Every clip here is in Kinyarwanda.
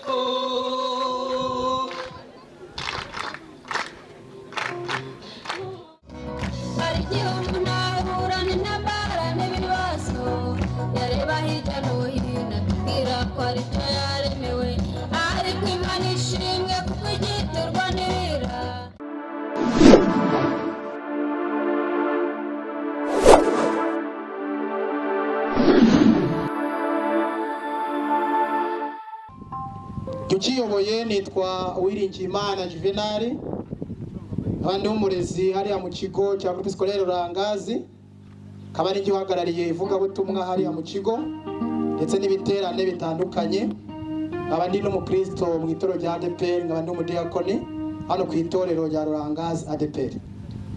Mutagatifu. Hari igihe umuntu ahura n'intambara n'ibibazo, yareba hirya no hino akibwira ko ari byo yaremewe, ariko Imana ishimwe kuko igiturwa n'ibira. Tukiyoboye nitwa Uwiringiyimana Juvenal, abandi w'umurezi hariya mu kigo cya Groupe Scolaire Rurangazi, akaba ari uhagarariye ivugabutumwa hariya mu kigo ndetse n'ibiterane bitandukanye. Nkaba ndi n'umukristo mu itorero rya ADEPR, nkaba ndi umudiyakoni hano ku itorero rya Rurangazi ADEPR.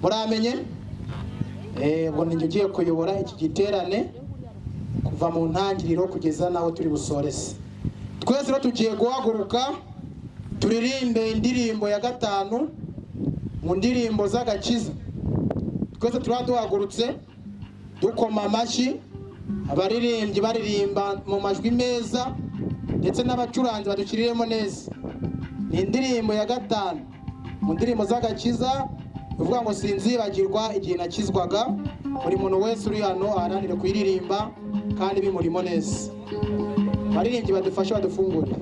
Muramenye? Ubwo ninjye ugiye kuyobora iki giterane kuva mu ntangiriro kugeza n'aho turi busorese. Twese rero tugiye guhaguruka turirimbe indirimbo ya gatanu mu ndirimbo z'agakiza. Twese turaba duhagurutse dukoma amashyi, abaririmbyi baririmba mu majwi meza ndetse n'abacuranzi badushyiriremo neza. Ni indirimbo ya gatanu mu ndirimbo z'agakiza ivuga ngo sinzibagirwa igihe nakizwaga. Buri muntu wese uri hano aharanire kuyiririmba kandi bimurimo neza. Abaririmbyi badufashe badufungure.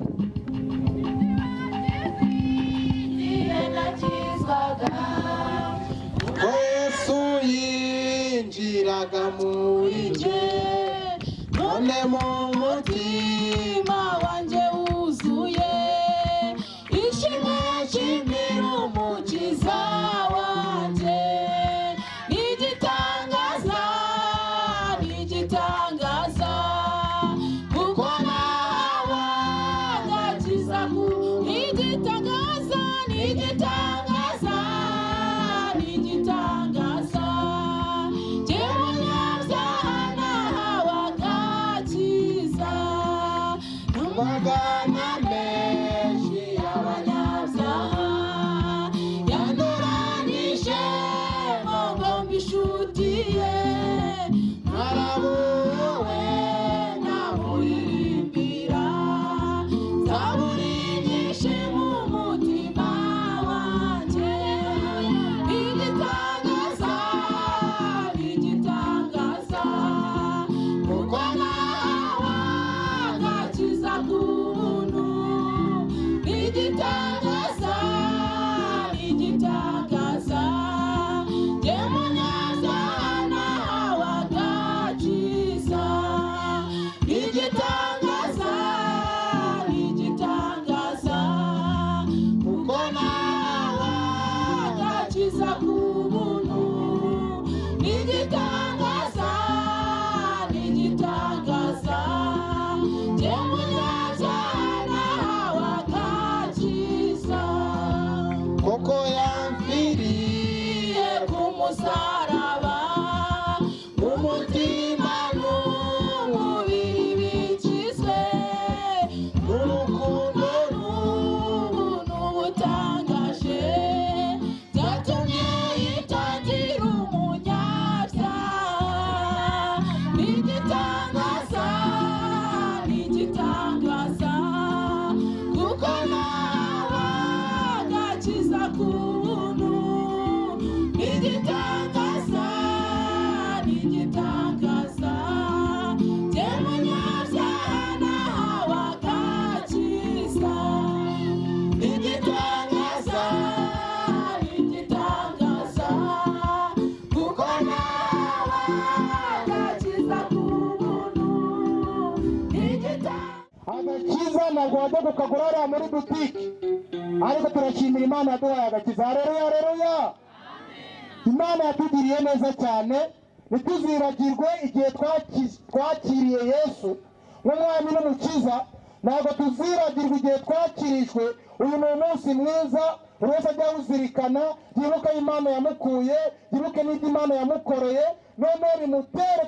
Igihe nakizwaga, Yesu yinjiraga muri jye, none mu mutima umutima wanjye wuzuye ishimwe, nshimira Umukiza wanjye. Ni igitangaza, ni igitangaza, kuko nawe agakiza ku. Ni igitangaza, ni igitangaza, ni igitangaza, jyewe munyabyaha nahawe agakiza. Magana menshi Y'abanyabyaha yantoranije ngo ngombe inshuti ye, narabuwe namuririmbira zaburi nyinshi mu mutima wanjye. Igitangaza, igitangaza, kuko nawe agakiza ku buntu. Igitangaza, igitangaza, jye munyabyaha nahawe agakiza. Igitangaza, igitangaza, kuko nawe agakiza ku buntu. Igitangaza, igitangaza, jye munyabyaha nahawe agakiza. Koko yamfiriye Ku musaraba, umutima n'umubiri bikizwe n'urukundo n'ubuntu butangaje, byatumye yitangira umunyabyaha. Ni igitangaza, ni igitangaza, kuko nawe agakiza ku buntu. Ni igitangaza, ni igitangaza, jye munyabyaha nahawe agakiza. Ni igitangaza, ni igitangaza, kuko nawe agakiza ku buntu. Ni igitangaza. Agakiza ntabwo wajya kukagura hariya muri butike, ariko turashimira Imana yaduhaye agakiza. Hareruya, hareruya! Imana yatugiriye neza cyane. Ntituzibagirwe igihe twakiriye Yesu nk'umwami n'umukiza, ntabwo tuzibagirwa igihe twakirijwe. Uyu ni umunsi mwiza, buri wese ajya awuzirikana, yibuke aho Imana yamukuye, yibuke n'ibyo Imana yamukoreye, noneho bimutere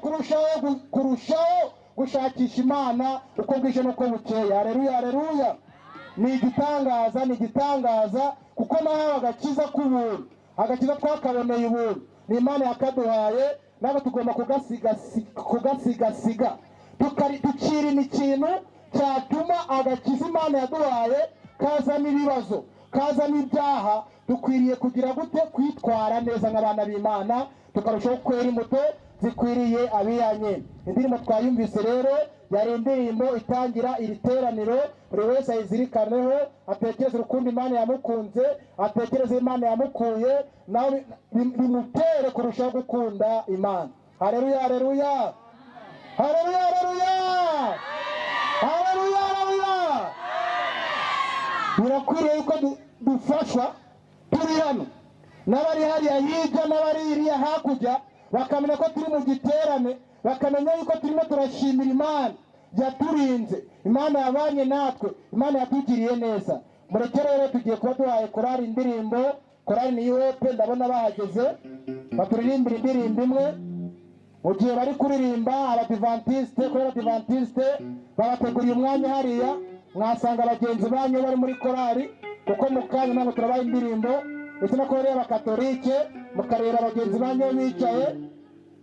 kurushaho gushakisha Imana uko bwije n'uko bukeye. Hareruya, hareruya! Ni igitangaza, ni igitangaza, kuko nahawe agakiza k'ubuntu. Agakiza twakaboneye ubuntu, ni Imana yakaduhaye, ntabwo tugomba kugasigasiga, tukirina ikintu. Cyatuma agakiza Imana yaduhaye kazamo ibibazo, kazamo ibyaha. Dukwiriye kugira gute? Kwitwara neza nk'abana b'Imana, tukarushaho kwera imbuto zikwiriye abihanye. Indirimbo twayumvise rero, yari indirimbo itangira iri teraniro. Buri wese ayizirikaneho, atekereze urukundo Imana yamukunze, atekereze Imana yamukuye, nawe bimutere kurushaho gukunda Imana. Hareruya, hareruya, hareruya, hareruya, hareruya, hareruya! Birakwiriye yuko dufashwa turi hano, n'abari hariya hirya n'abari iriya hakurya bakamenya ko turi mu giterane, bakamenya yuko turimo turashimira Imana yaturinze, Imana yabanye natwe, Imana yatugiriye neza. Mureke rero, tugiye kuba duhaye korari indirimbo. Korari ni Hope, ndabona bahageze, baturirimbira indirimbo imwe. Mu gihe bari kuririmba, Abadivantisite, kuri Abadivantisite babateguriye umwanya hariya, mwasanga bagenzi banyu bari muri korari, kuko mu kanya ntabwo turabaha indirimbo. Ndetse no korari y'Abakatolike, mukareba bagenzi banyu bicaye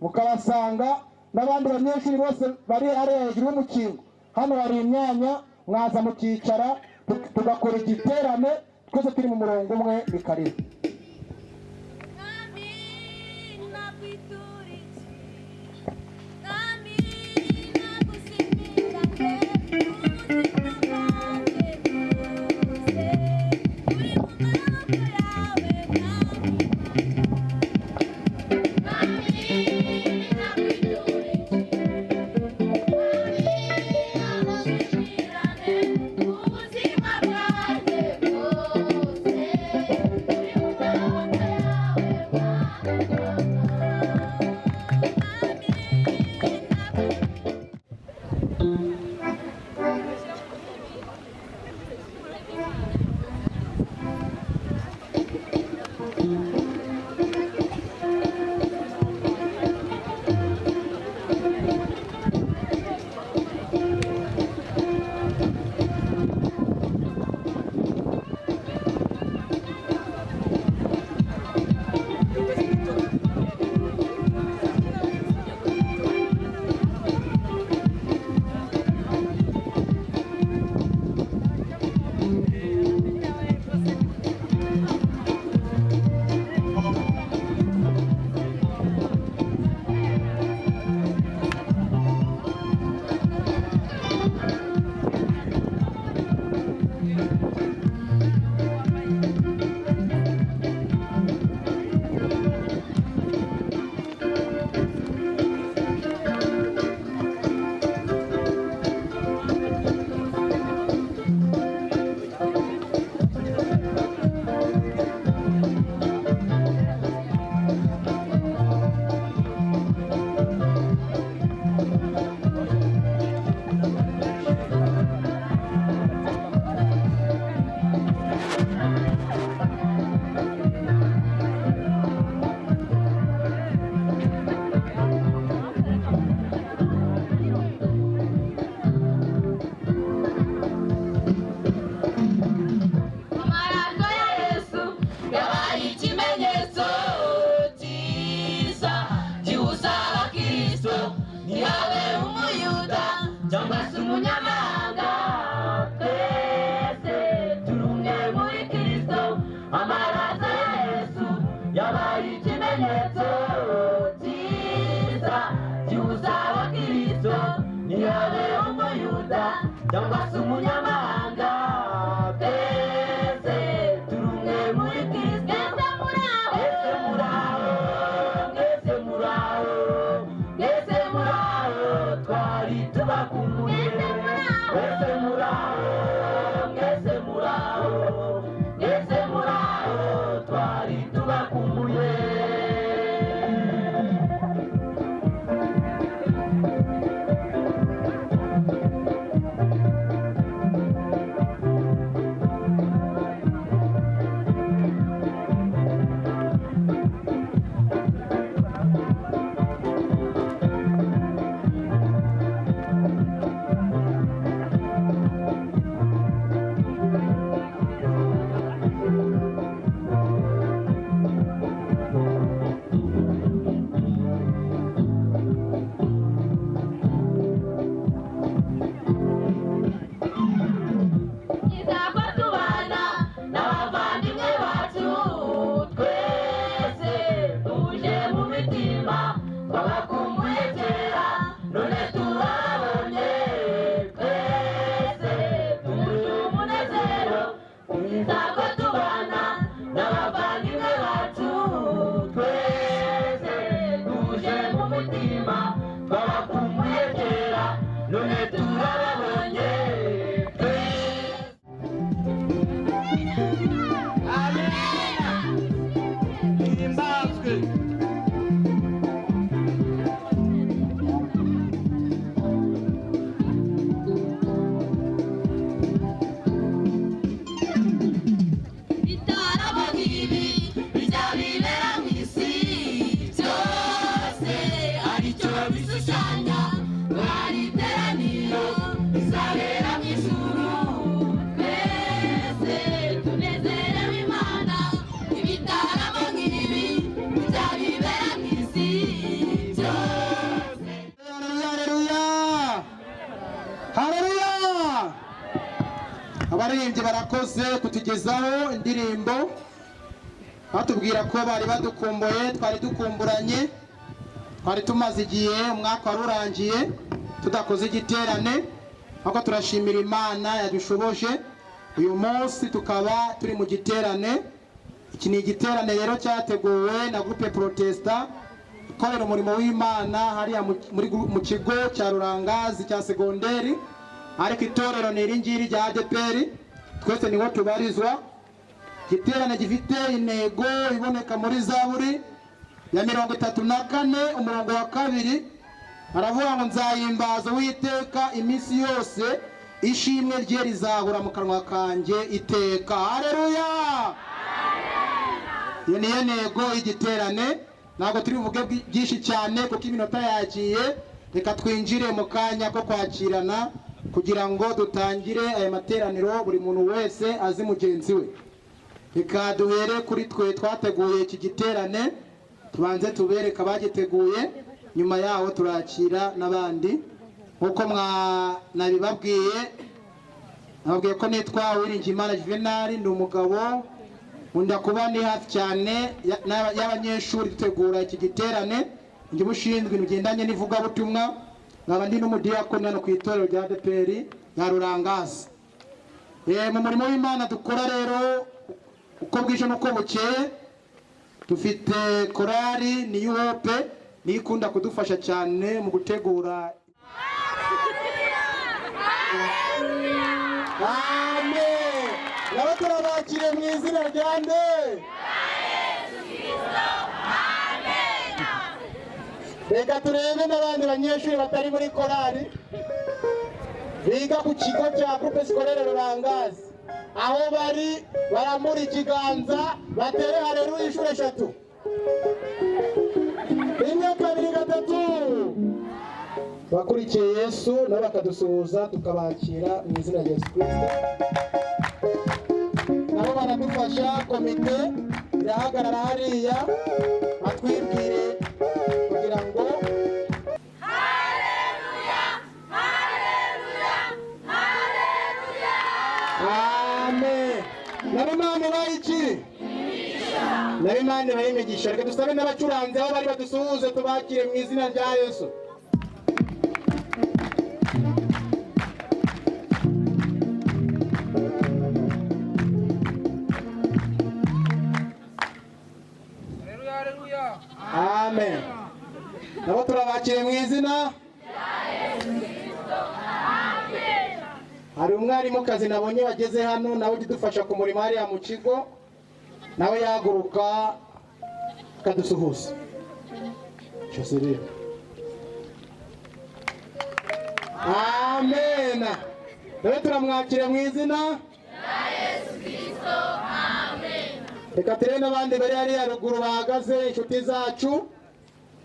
mukabasanga, n'abandi banyeshuri bose bari hariya hejuru y'umukingo. Hano hari imyanya, mwaza mukicara, tugakora igiterane twese turi mu murongo umwe. Bikarira. Mwami, nakwitura iki? Mwami, nagushimira nde? Ubuzima bwanjye bwose buri mu maboko yawe, Mwami. Mwami, nakwitura iki? Mwami, nagushimira nde? Ubuzima bwanjye bwose buri mu Amena. Himbazwe. Bitaramo nk'ibi bijya bibera mu isi byose aricyo bishushanya hari iteraniro rizabera mu ijuru twese tunezerewe Imana. Ibitaramo nk'ibi bijya bibera mu isi byose. Haleluya! Haleluya! Abaririmbyi barakoze kutugezaho indirimbo batubwira ko bari badukumbuye, twari dukumburanye, twari tumaze igihe umwaka wari urangiye tudakoze igiterane, ariko turashimira Imana yadushoboje uyu munsi tukaba turi mu giterane. Iki ni igiterane rero cyateguwe na groupe Protesta ikorera umurimo w'Imana hariya mu kigo cya Rurangazi cya segonderi, ariko itorero ni iri ngiri rya ADEPR, twese niho tubarizwa. Igiterane gifite intego iboneka muri Zaburi ya 34 umurongo wa 2, aravuga ngo nzahimbaza Uwiteka iminsi yose, ishimwe rye rizahora mu kanwa kanjye iteka. Haleluya! Iyo niyo ntego y'igiterane. Ntabwo turi buvuge byinshi cyane kuko iminota yagiye. Reka twinjire mu kanya ko kwakirana kugira ngo dutangire aya materaniro buri muntu wese azi mugenzi we. Reka duhere kuri twe twateguye iki giterane, tubanze tubereke abagiteguye, nyuma yaho turakira n'abandi. Nk'uko nabibabwiye, nababwiye ko nitwa Uwiringiyimana Juvenal, ndi umugabo nkunda kuba ndi hafi cyane y'abanyeshuri dutegura iki giterane, ndi ushinzwe ibintu bigendanye n'ivugabutumwa, nkaba ndi n'umudiyakoni hano ku itorero rya ADEPR ya Rurangazi. Mu murimo w'Imana dukora rero uko bwije n'uko bukeye, dufite korali New Hope, niyo ikunda kudufasha cyane mu gutegura. Amen. Nabo turabakiriye mu izina rya nde? Reka turebe n'abandi banyeshuri batari muri korali biga ku kigo cya Groupe Scolaire Rurangazi, aho bari baramura ikiganza batere haleluya inshuro 3. 1, 2, 3. Bakurikiye Yesu nabo bakadusuhuza tukabakira mu izina rya Yesu Kristo. Nabo baradufasha, komite irahagarara hariya batwibwire kugira ngo Amen. Nabo Imana ibahe iki? Nabo Imana ibahe imigisha. Reka dusabe n'abacuranzi aho bari badusuhuze tubakire mu izina rya Yesu. Amen. Nabo turabakire mu izina. Hari umwarimukazi nabonye wageze hano, nawe ujya udufasha ku murimo hariya mu kigo, nawe yahaguruka akadusuhuza. Joseline. Amen. Nawe turamwakira mu izina. Reka turebe n'abandi bari hariya ruguru bahagaze, inshuti zacu,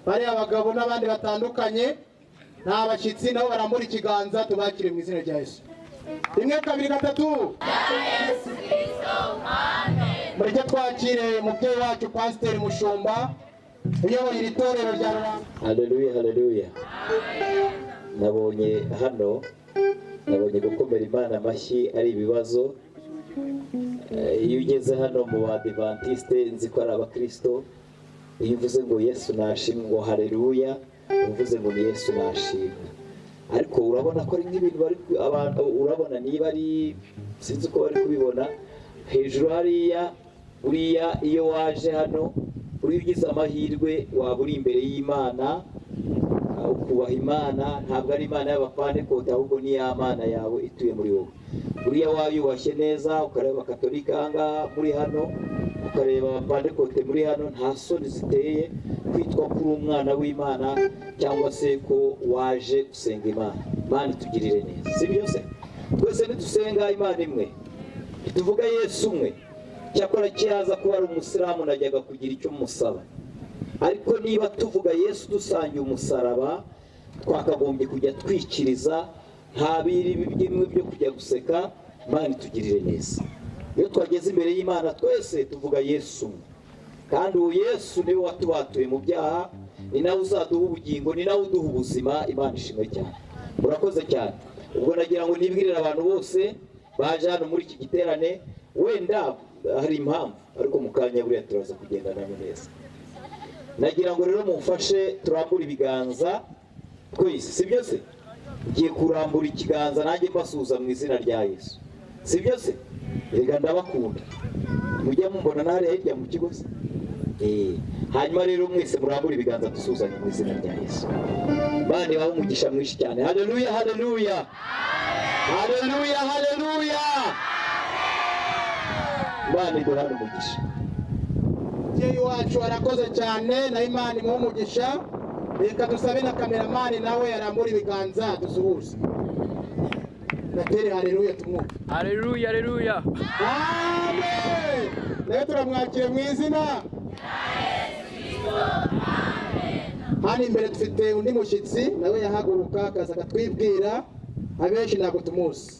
bariya abagabo n'abandi batandukanye, ni abashyitsi, nabo barambura ikiganza tubakire mu izina rya Yesu. 1, 2, 3. Mureke twakire umubyeyi wacu Pasiteri Mushumba uyoboye iri torero rya Rubanda. Haleluya, haleluya. Nabonye hano, nabonye gukomera Imana amashyi ari ibibazo. Iyo ugeze hano mu Badivantiste nzi ko ari abakristo, iyo uvuze ngo Yesu nashimwe, ngo haleluya, uvuze ngo ni Yesu nashimwe. Ariko urabona ko ari nk'ibintu bari abantu, urabona niba ari sinzi uko bari kubibona hejuru hariya. Uriya iyo waje hano uri ugize amahirwe waba uri imbere y'Imana, Ukubaha Imana ntabwo ari Imana y'Abapantekote, ahubwo ni ya Mana yawe ituye muri wowe. Buriya wayubashye neza, ukareba Abakatolika ahangaha muri hano, ukareba Abapantekote muri hano, nta soni ziteye kwitwa ko uri umwana w'Imana cyangwa se ko waje gusenga Imana. Imana itugirire neza, si byo se? Twese ntidusenga Imana imwe, ntituvuga Yesu umwe. Cyakora kiyaza kuba ari umusilamu najyaga kugira icyo musaba, ariko niba tuvuga Yesu dusangiye umusaraba, twakagombye kujya twikiriza, nta biri bimwe byo kujya guseka. Imana itugirire neza. Iyo twageze imbere y'Imana twese tuvuga Yesu umwe, kandi uwo Yesu niwe watubatuye mu byaha, ni nawe uzaduha ubugingo, ni nawe uduha ubuzima. Imana ishimwe cyane, murakoze cyane. Ubwo nagira ngo nibwirire abantu bose baje hano muri iki giterane, wenda hari impamvu, ariko mu kanya buriya turaza kugendana neza. Nagira ngo rero mumfashe turambure ibiganza twese, si byo se? Ngiye kurambura ikiganza nanjye mbasuhuza mu izina rya Yesu, si byo se? Rega ndabakunda, mujya mumbona nare hirya mu kigo se? Hanyuma rero mwese murambure ibiganza dusuhuzanye mu izina rya Yesu. Imana ibahe umugisha mwinshi cyane. Haleluya, haleluya, haleluya, haleluya. Imana iduhane umugisha. Umubyeyi wacu arakoze cyane, na Imana imuhe umugisha. Reka dusabe na kameramani nawe yarambura ibiganza dusuhuze. Natere haleluya tumwumve. Haleluya, haleluya. Amen. Nawe turamwakire mu izina. Hano imbere dufite undi mushyitsi, nawe yahaguruka akaza akatwibwira, abenshi ntabwo tumuzi.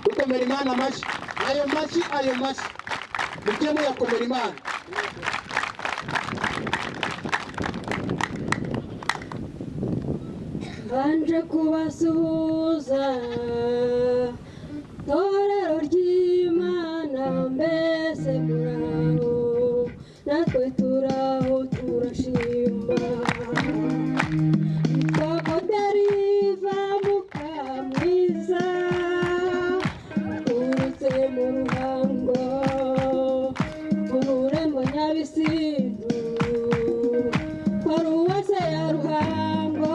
Dukomera Imana amashyi, ayo mashyi, ayo mashyi mujye muyakomera Imana. Mbanje kubasuhuza torero ry'Imana, mbese muraho? Natwe turaho turashima. Twakoderiva Mukamwiza, turutse mu Ruhango, ururembo Nyabisindu, paruwase ya Ruhango,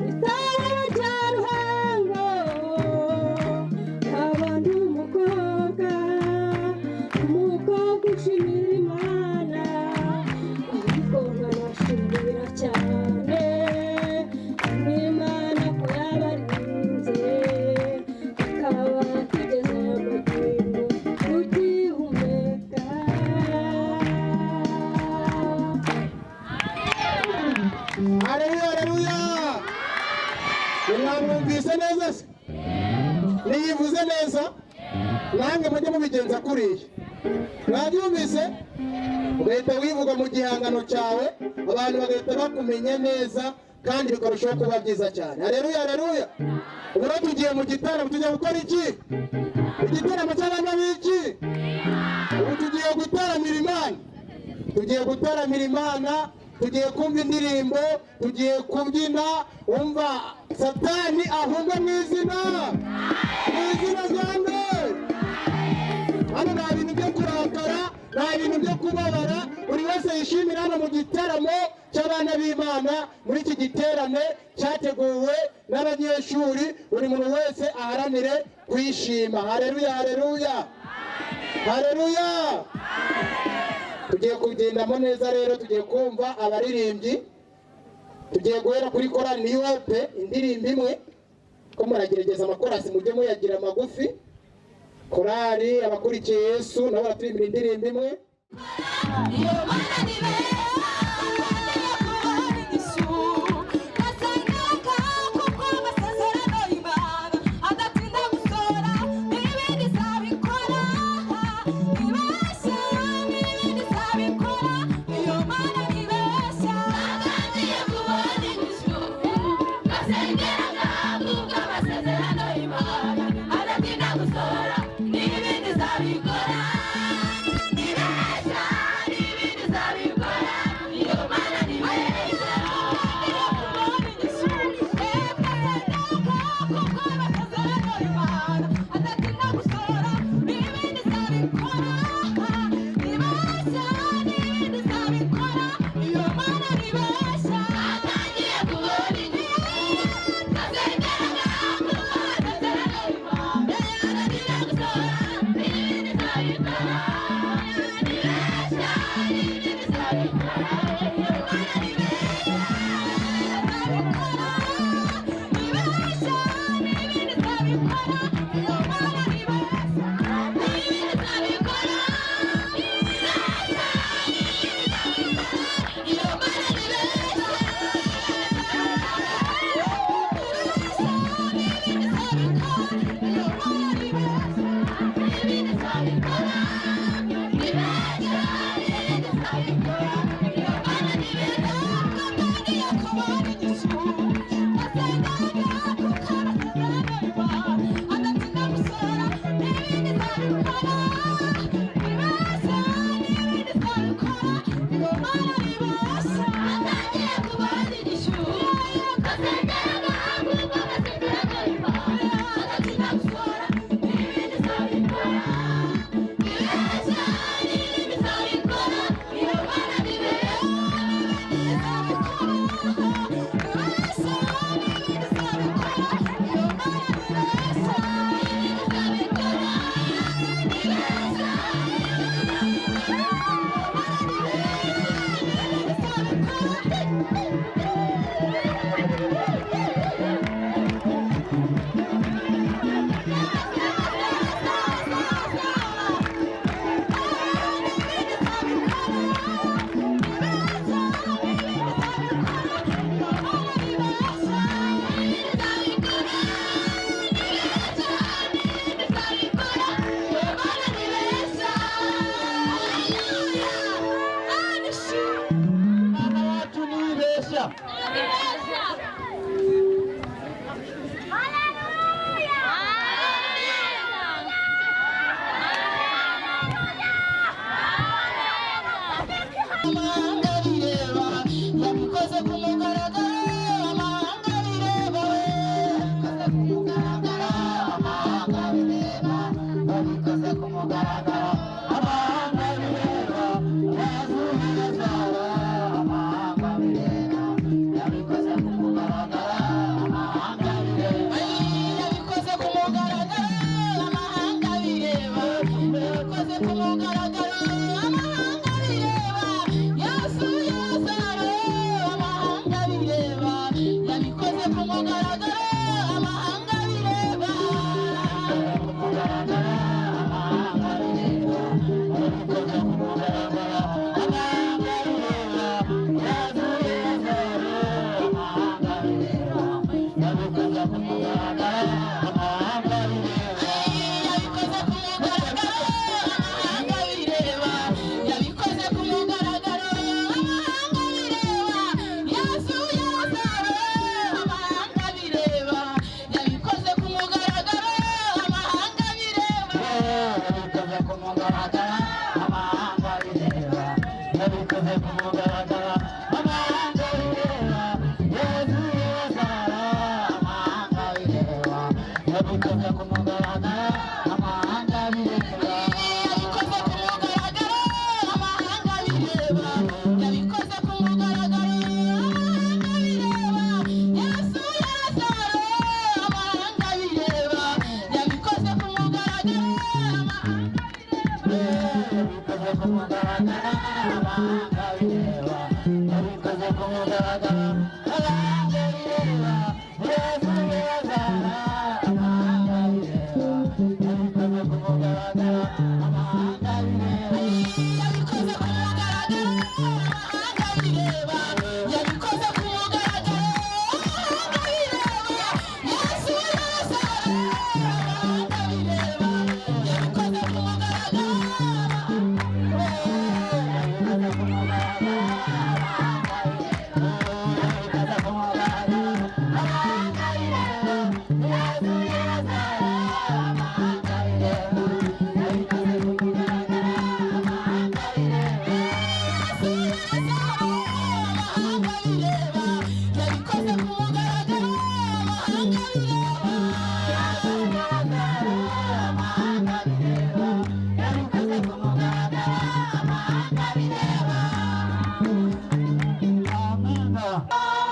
itorero rya Ruhango. Nkaba ndi umukobwa, umukobwa ushimira Imana, ariko nkanashimira cyane n'Imana ko yabarinze, tukaba tugeze aya magingo tugihumeka. Haleluya, haleluya. Mwamwumvise neza se? Niyivuze neza? Nange mujye mubigenza kuriya. Mwabyumvise? Ugahita wivuga mu gihangano cyawe, abantu bagahita bakumenya neza, kandi bikarushaho kuba byiza cyane. Haleluya, haleluya. Ubu rero tugiye mu gitaramo, tujya gukora iki? Igitaramo cy'abana b'iki? Ubu tugiye gutaramira Imana. Tugiye gutaramira Imana, tugiye kumva indirimbo, tugiye kubyina, umva Satani ahunga mu izina, mu izina rya nde? Hano nta bintu byo kurakara, nta bintu byo kubabara, buri wese yishimira hano mu gitaramo cy'abana b'Imana, muri iki giterane cyateguwe n'abanyeshuri, buri muntu wese aharanire kwishima. Haleluya, haleluya, haleluya. Tugiye kugendamo neza rero, tugiye kumva abaririmbyi, tugiye guhera kuri korali New Hope, indirimbo imwe, ko muragerageza amakorasi mujye muyagira magufi. Korali abakurikiye Yesu nabo baraturimbira indirimbo imwe. N'ibindi zabikora, nibeshya, n'ibindi zabikora.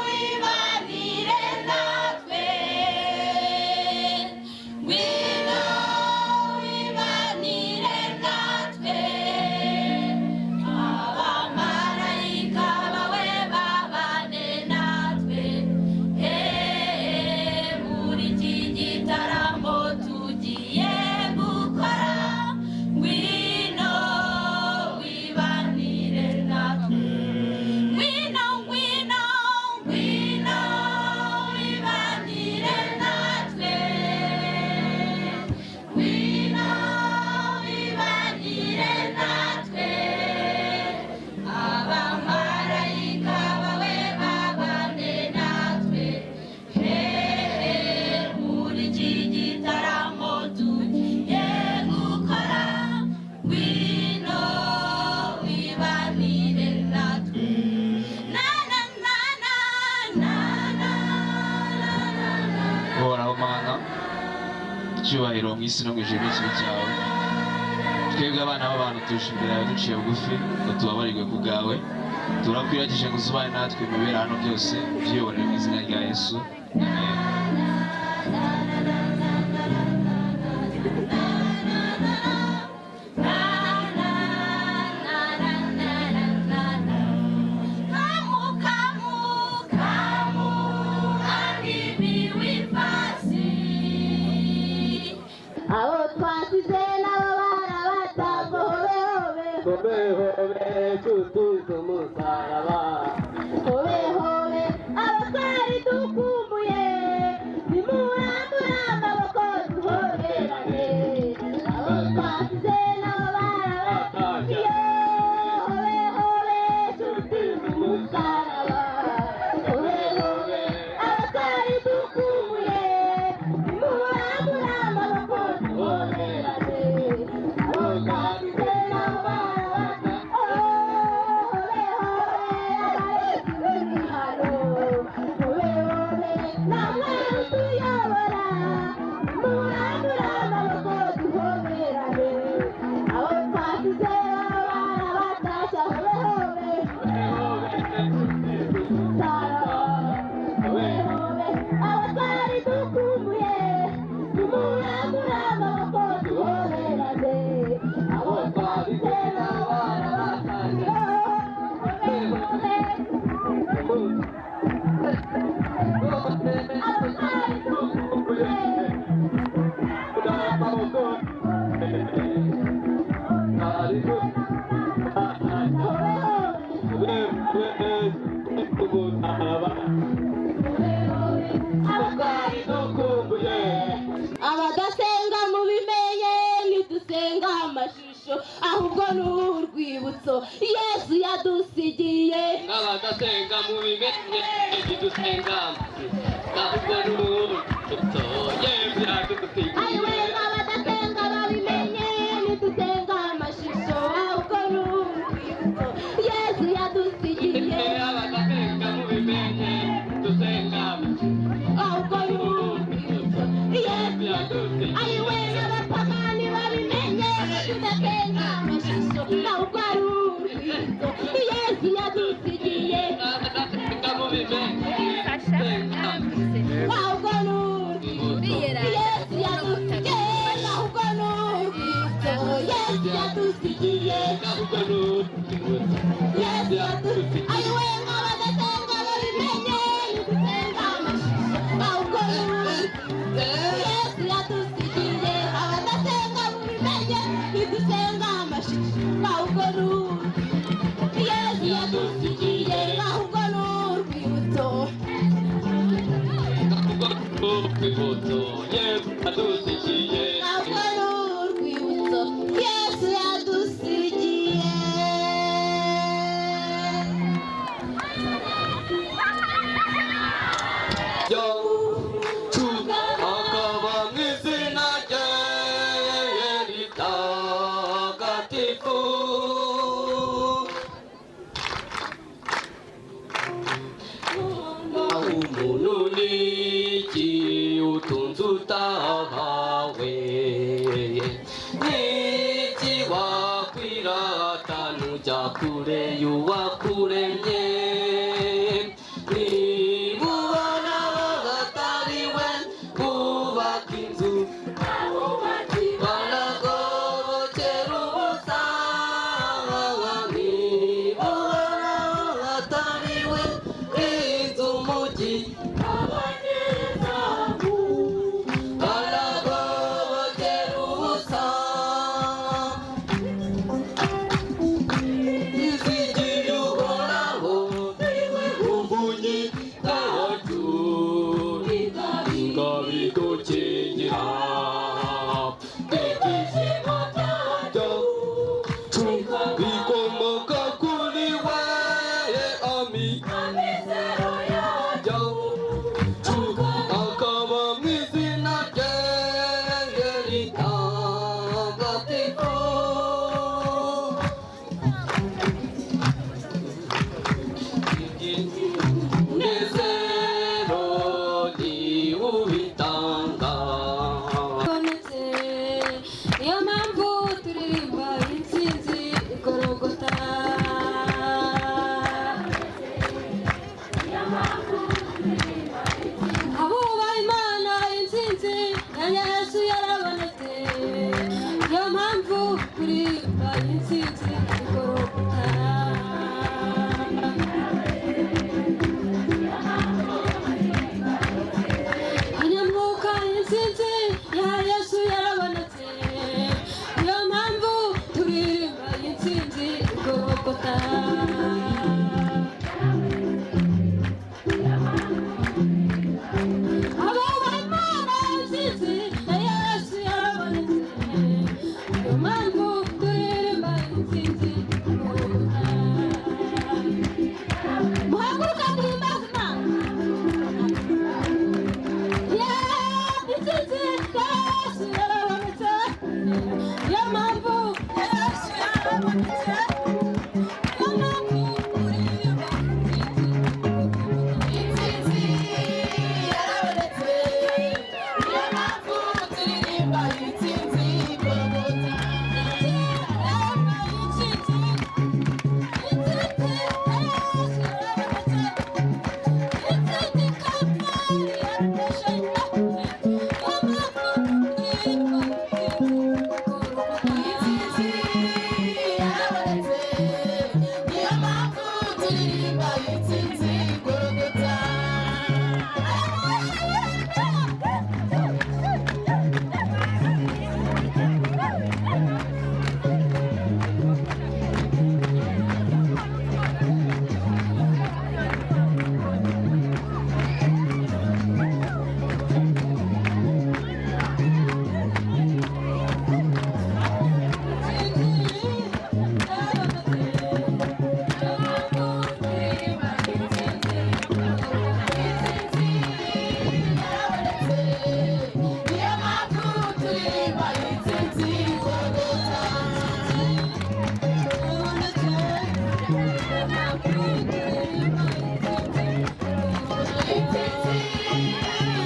Wibanire natwe, ngwino. Icyubahiro mu isi no mu ijuru n'ikibi cyawe. Twebwe abana b'abantu tuje imbere yawe duciye bugufi ngo tubabarirwe ku bwawe. Turakwiragije ngo uzubane natwe mu bibera hano byose, ubyiyoborere mu izina rya Yesu, amen. Kamu, kamu, kamu, andibi wifasi. Abo twasize nabo barabatago, hobe hobe. Hobe hobe, nshuti z'umusaraba. Hobe hobe, abo twari dukumbuye, nimurambure amaboko duhoberane. Abo twasize nabo barabatago, hobe hobe, nshuti z'umusaraba. Hobe hobe, abo twari dukumbuye, nimurambure amaboko duhoberane. Abo twasize nabo barabatago, hobe hobe, abarezi b'imihano. Hobe hobe, namwe utuyobora, nimurambure amaboko duhoberane. Abo twasize barabatashya, hobe hobe. Hobe hobe, abo twari dukumbuye, nimurambure amaboko duhoberane. Abo twasize barabatashya, hobe hobe. Abo twari dukumbuye. Hobe hobe. Abadasenga mubimenye, ntidusenga amashusho, ahubwo ni urwibutso Yesu yadusigiye. Abadasenga mubimenye, ntidusenga ahubwo ni urwibutso Yesu yadusigiye. Ayiwe, abadasenga babimenye, ntidusenga amashusho, ahubwo ni urwibutso Yesu yadusigiye. Abadasenga mubimenye, dusenga ahubwo ni urwibutso Yesu yadusigiye. Ayiwe, n'abapagani babimenye, tudasenga amashusho, ahubwo ari urwibutso Yesu yadusigiye. Abadasenga mubimenye, dusenga ahubwo ni urwibutso Yesu yadusigiye, ahubwo ni urwibutso Yesu yadusigiye. Ahubwo ni urwibutso Yesu yadusigiye. Ayiwe, nk'abadasenga babimenye, ntidusenga amashusho, ahubwo ni urwibutso Yesu yadusigiye. Abadasenga mubimenye, ntidusenga amashusho, ahubwo ni urwibutso Yesu yadusigiye, ahubwo ni urwibutso. Ahubwo ni urwibutso Yesu yadusigiye. Ahubwo ni urwibutso Yesu yadusigiye. Yacu akaba mu izina rye ritagatifu. Umuntu ni iki utunze utahawe? Niki wakwirata nujya kure y'uwakuremye? Niba ubona batariwe bubaka inzu, banagobokera ubusa. Niba ubona batariwe inzu umujyi, banagobokera ubusa. Izigiye Uhoraho umvunyi bwacu, ikabidukingira. Ibyishimo byacu bikomoka kuri we, ami yacu akaba mu izina rye ritagatifu. Umunezero ni ubitanga. Bonetse. intsinzi igorogota. Abanyamwuka intsinzi ya Yesu yarabonetse, niyo mpamvu turirimba intsinzi igorogota. Abubaha Imana intsinzi ya Yesu yarabonetse, niyo mpamvu turirimba intsinzi igorogota. Muhaguruka duhimbaze Imana. Intsinzi ya Yesu yarabonetse, niyo mpamvu Yesu yarabonetse, niyo mpamvu turirimba intsinzi. Intsinzi yarabonetse, niyo mpamvu turirimba intsinzi Golgotha. Intsinzi yarabonetse, niyo mpamvu turirimba intsinzi Golgotha. Niyo mpamvu turirimba intsinzi Golgotha. Intsinzi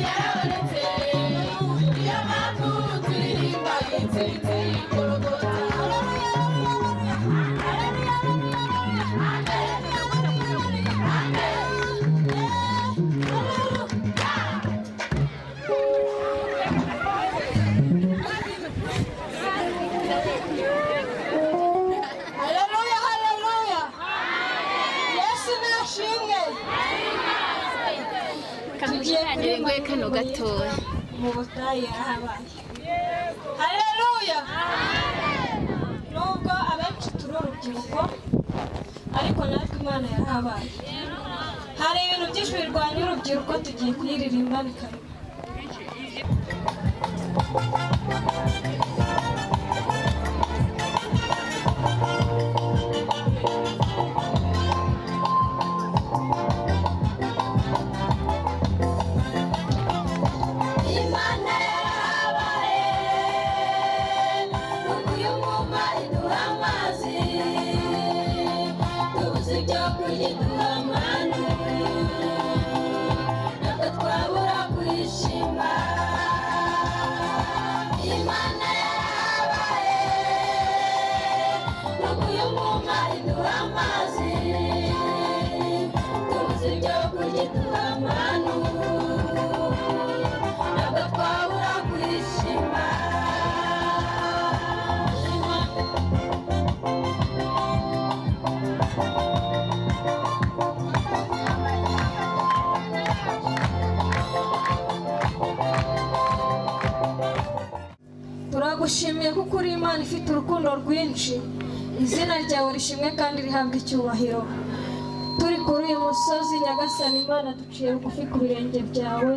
yarabonetse, niyo mpamvu turirimba intsinzi Golgotha. Haleluya, haleluya. Yesu nashimwe. Tugiye Kamushiranire kano gatoya. Mu butayu yarahabaye. Haleluya. Nubwo abenshi turi urubyiruko, ariko natwe Imana yarahabaye. Hari ibintu byinshi birwanya urubyiruko, tugiye kuyiririmba bikaba. Imana yarabaye, nuko uyu mwuma iduha amazi, tubuze ibyo kurya iduha amanu, ntabwo twabura kuyishima. Imana yarabaye, nuko uyu mwuma iduha amazi, tubuze ibyo kurya iduha amanu, ntabwo twabura kwishima. Turagushimiye kuko uri Imana ifite urukundo rwinshi, izina ryawe rishimwe kandi rihabwa icyubahiro. Turi kuri uyu musozi Nyagasani Imana, duciye bugufi ku birenge byawe,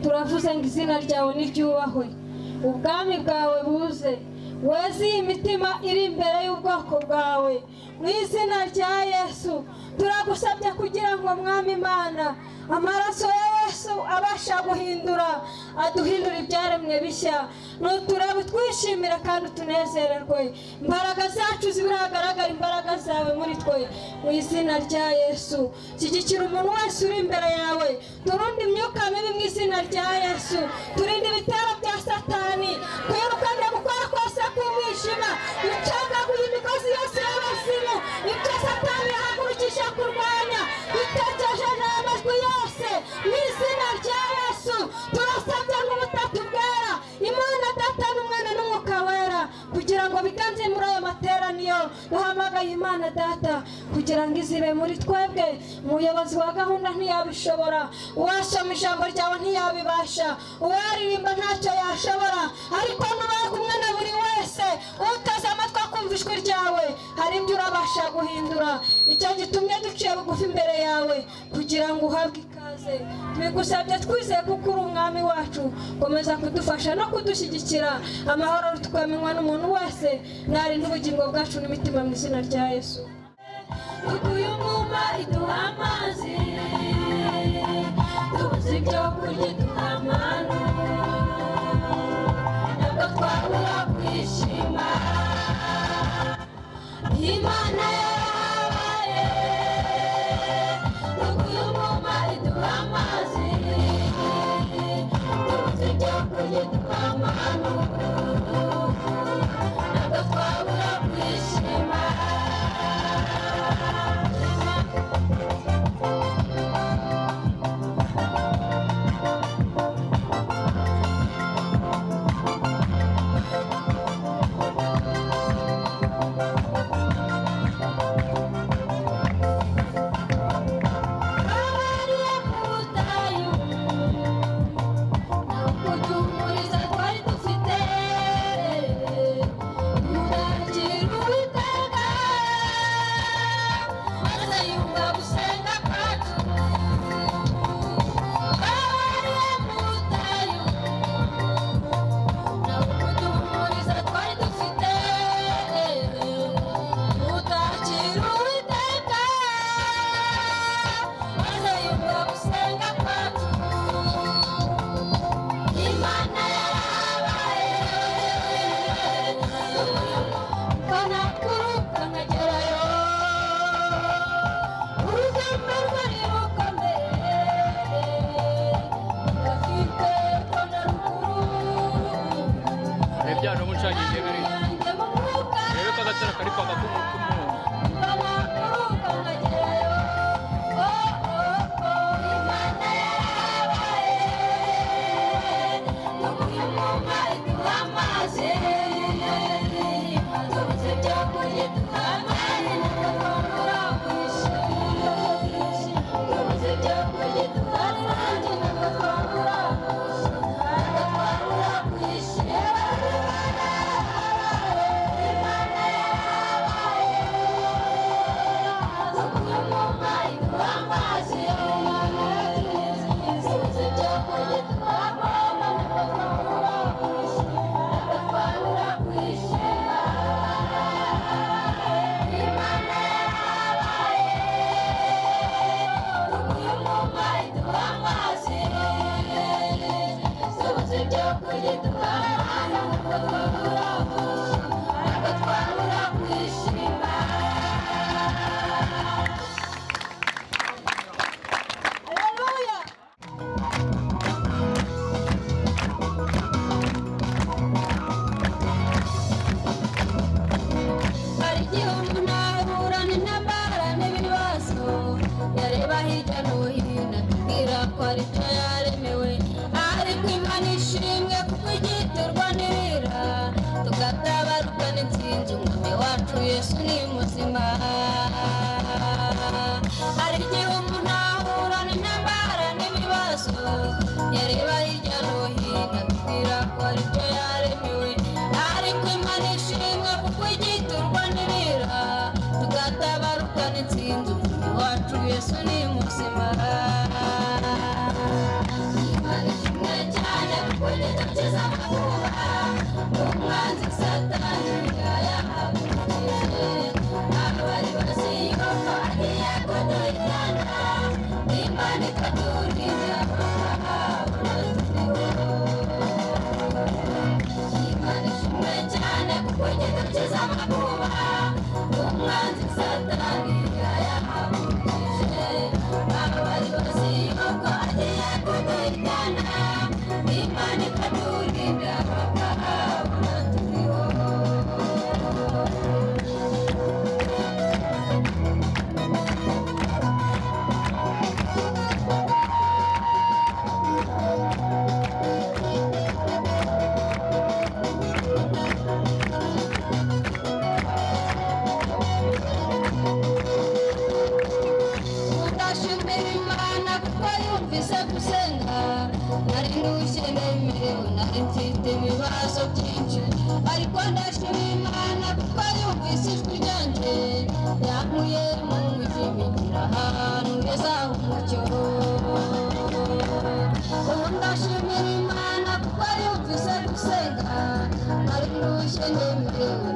turavuze ngo izina ryawe niryubahwe, ubwami bwawe buze, weze iyi mitima iri imbere y'ubwoko bwawe mu izina rya Yesu. Turagusabye kugira ngo Mwami Imana, amaraso ya Yesu abasha guhindura, aduhindura ibyaremwe bishya. Nuturebe twishimira kandi utunezererwe, imbaraga zacu ziragaragara, imbaraga zawe muri twe mu izina rya Yesu. Shyigikira umuntu wese uri imbere yawe, turinde imyuka mibi mu izina rya Yesu, turinde ibitero bya Satani, twirukane gukora kose k'umwijima, ducagaguye imigozi yose y'abazimu, ibyo Satani yahagurukije kurwanya, dutekereje amajwi yose mu izina rya Yesu. Turasabye ngo ubutatu bwera, Imana Data n'Umwana n'Umwuka Wera, kugira ngo biganze muri aya materaniro. Duhamagaye Imana Data kugira ngo izibe muri twebwe. Umuyobozi wa gahunda ntiyabishobora, uwasoma ijambo ryawe ntiyabibasha, uwaririmba ntacyo yashobora, ariko nuba kumwe na buri wese uteze amatwi akumva ijwi ryawe, hari ibyo urabasha guhindura. Icyo gitumye duciye bugufi imbere yawe kugira ngo uhabwe ikaze. Tubigusabye twizeye kuko uri umwami wacu. Komeza kudufasha no kudushyigikira. Amahoro tukamenywa n'umuntu wese, narinde ubugingo bwacu n'imitima mu izina rya Yesu. Tuguye umwuma iduha amazi, tubuze ibyo kurya iduha amanu, ntabwo twabura kwishima. Imana yarabaye, tuguye umwuma iduha amazi, tubuze ibyo kurya iduha amanu, ntabwo twabura kwishima.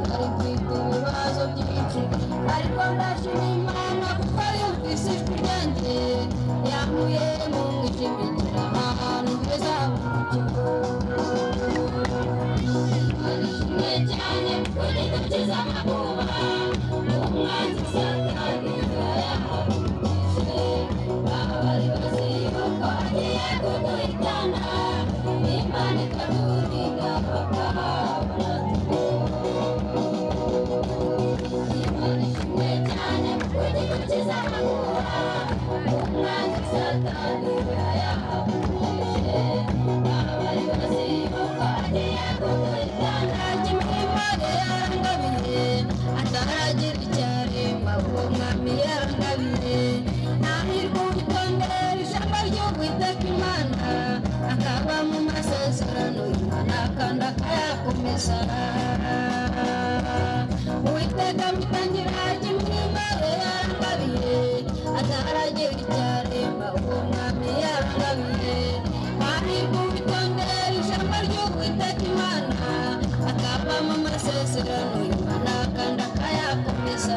Nari mfite ibibazo byinshi, ariko ndashima Imana kuko yumvise ijwi ryanjye, yankuye mu mwijima ingira ahantu heza mu kigo. Imana ishimwe cyane kuko idukiza amakuba, umwanzi Satani yahagurukije. Abari bazi yuko agiye kuduhitana, Imana ikaturinda bakabona Imana ishimwe cyane kuko idukiza amakuba, umwanzi Satani yahagurukije. Abari bazi yuko agiye kuduhitana, Imana yarangabiye, ataragira icyo arema, uwo mwami yarangabiye. Hahirwa uwitondera ijambo ry'Uwiteka Imana, akaba mu masezerano y'Imana kandi akayakomeza. Uwiteka mwitangira imirimo ye yarangabiye, ataragira icyo arema, uwo mwami yarangabiye. Hahirwa uwitondera ijambo ry'Uwiteka Imana, akaba mu masezerano y'Imana kandi akayakomeza.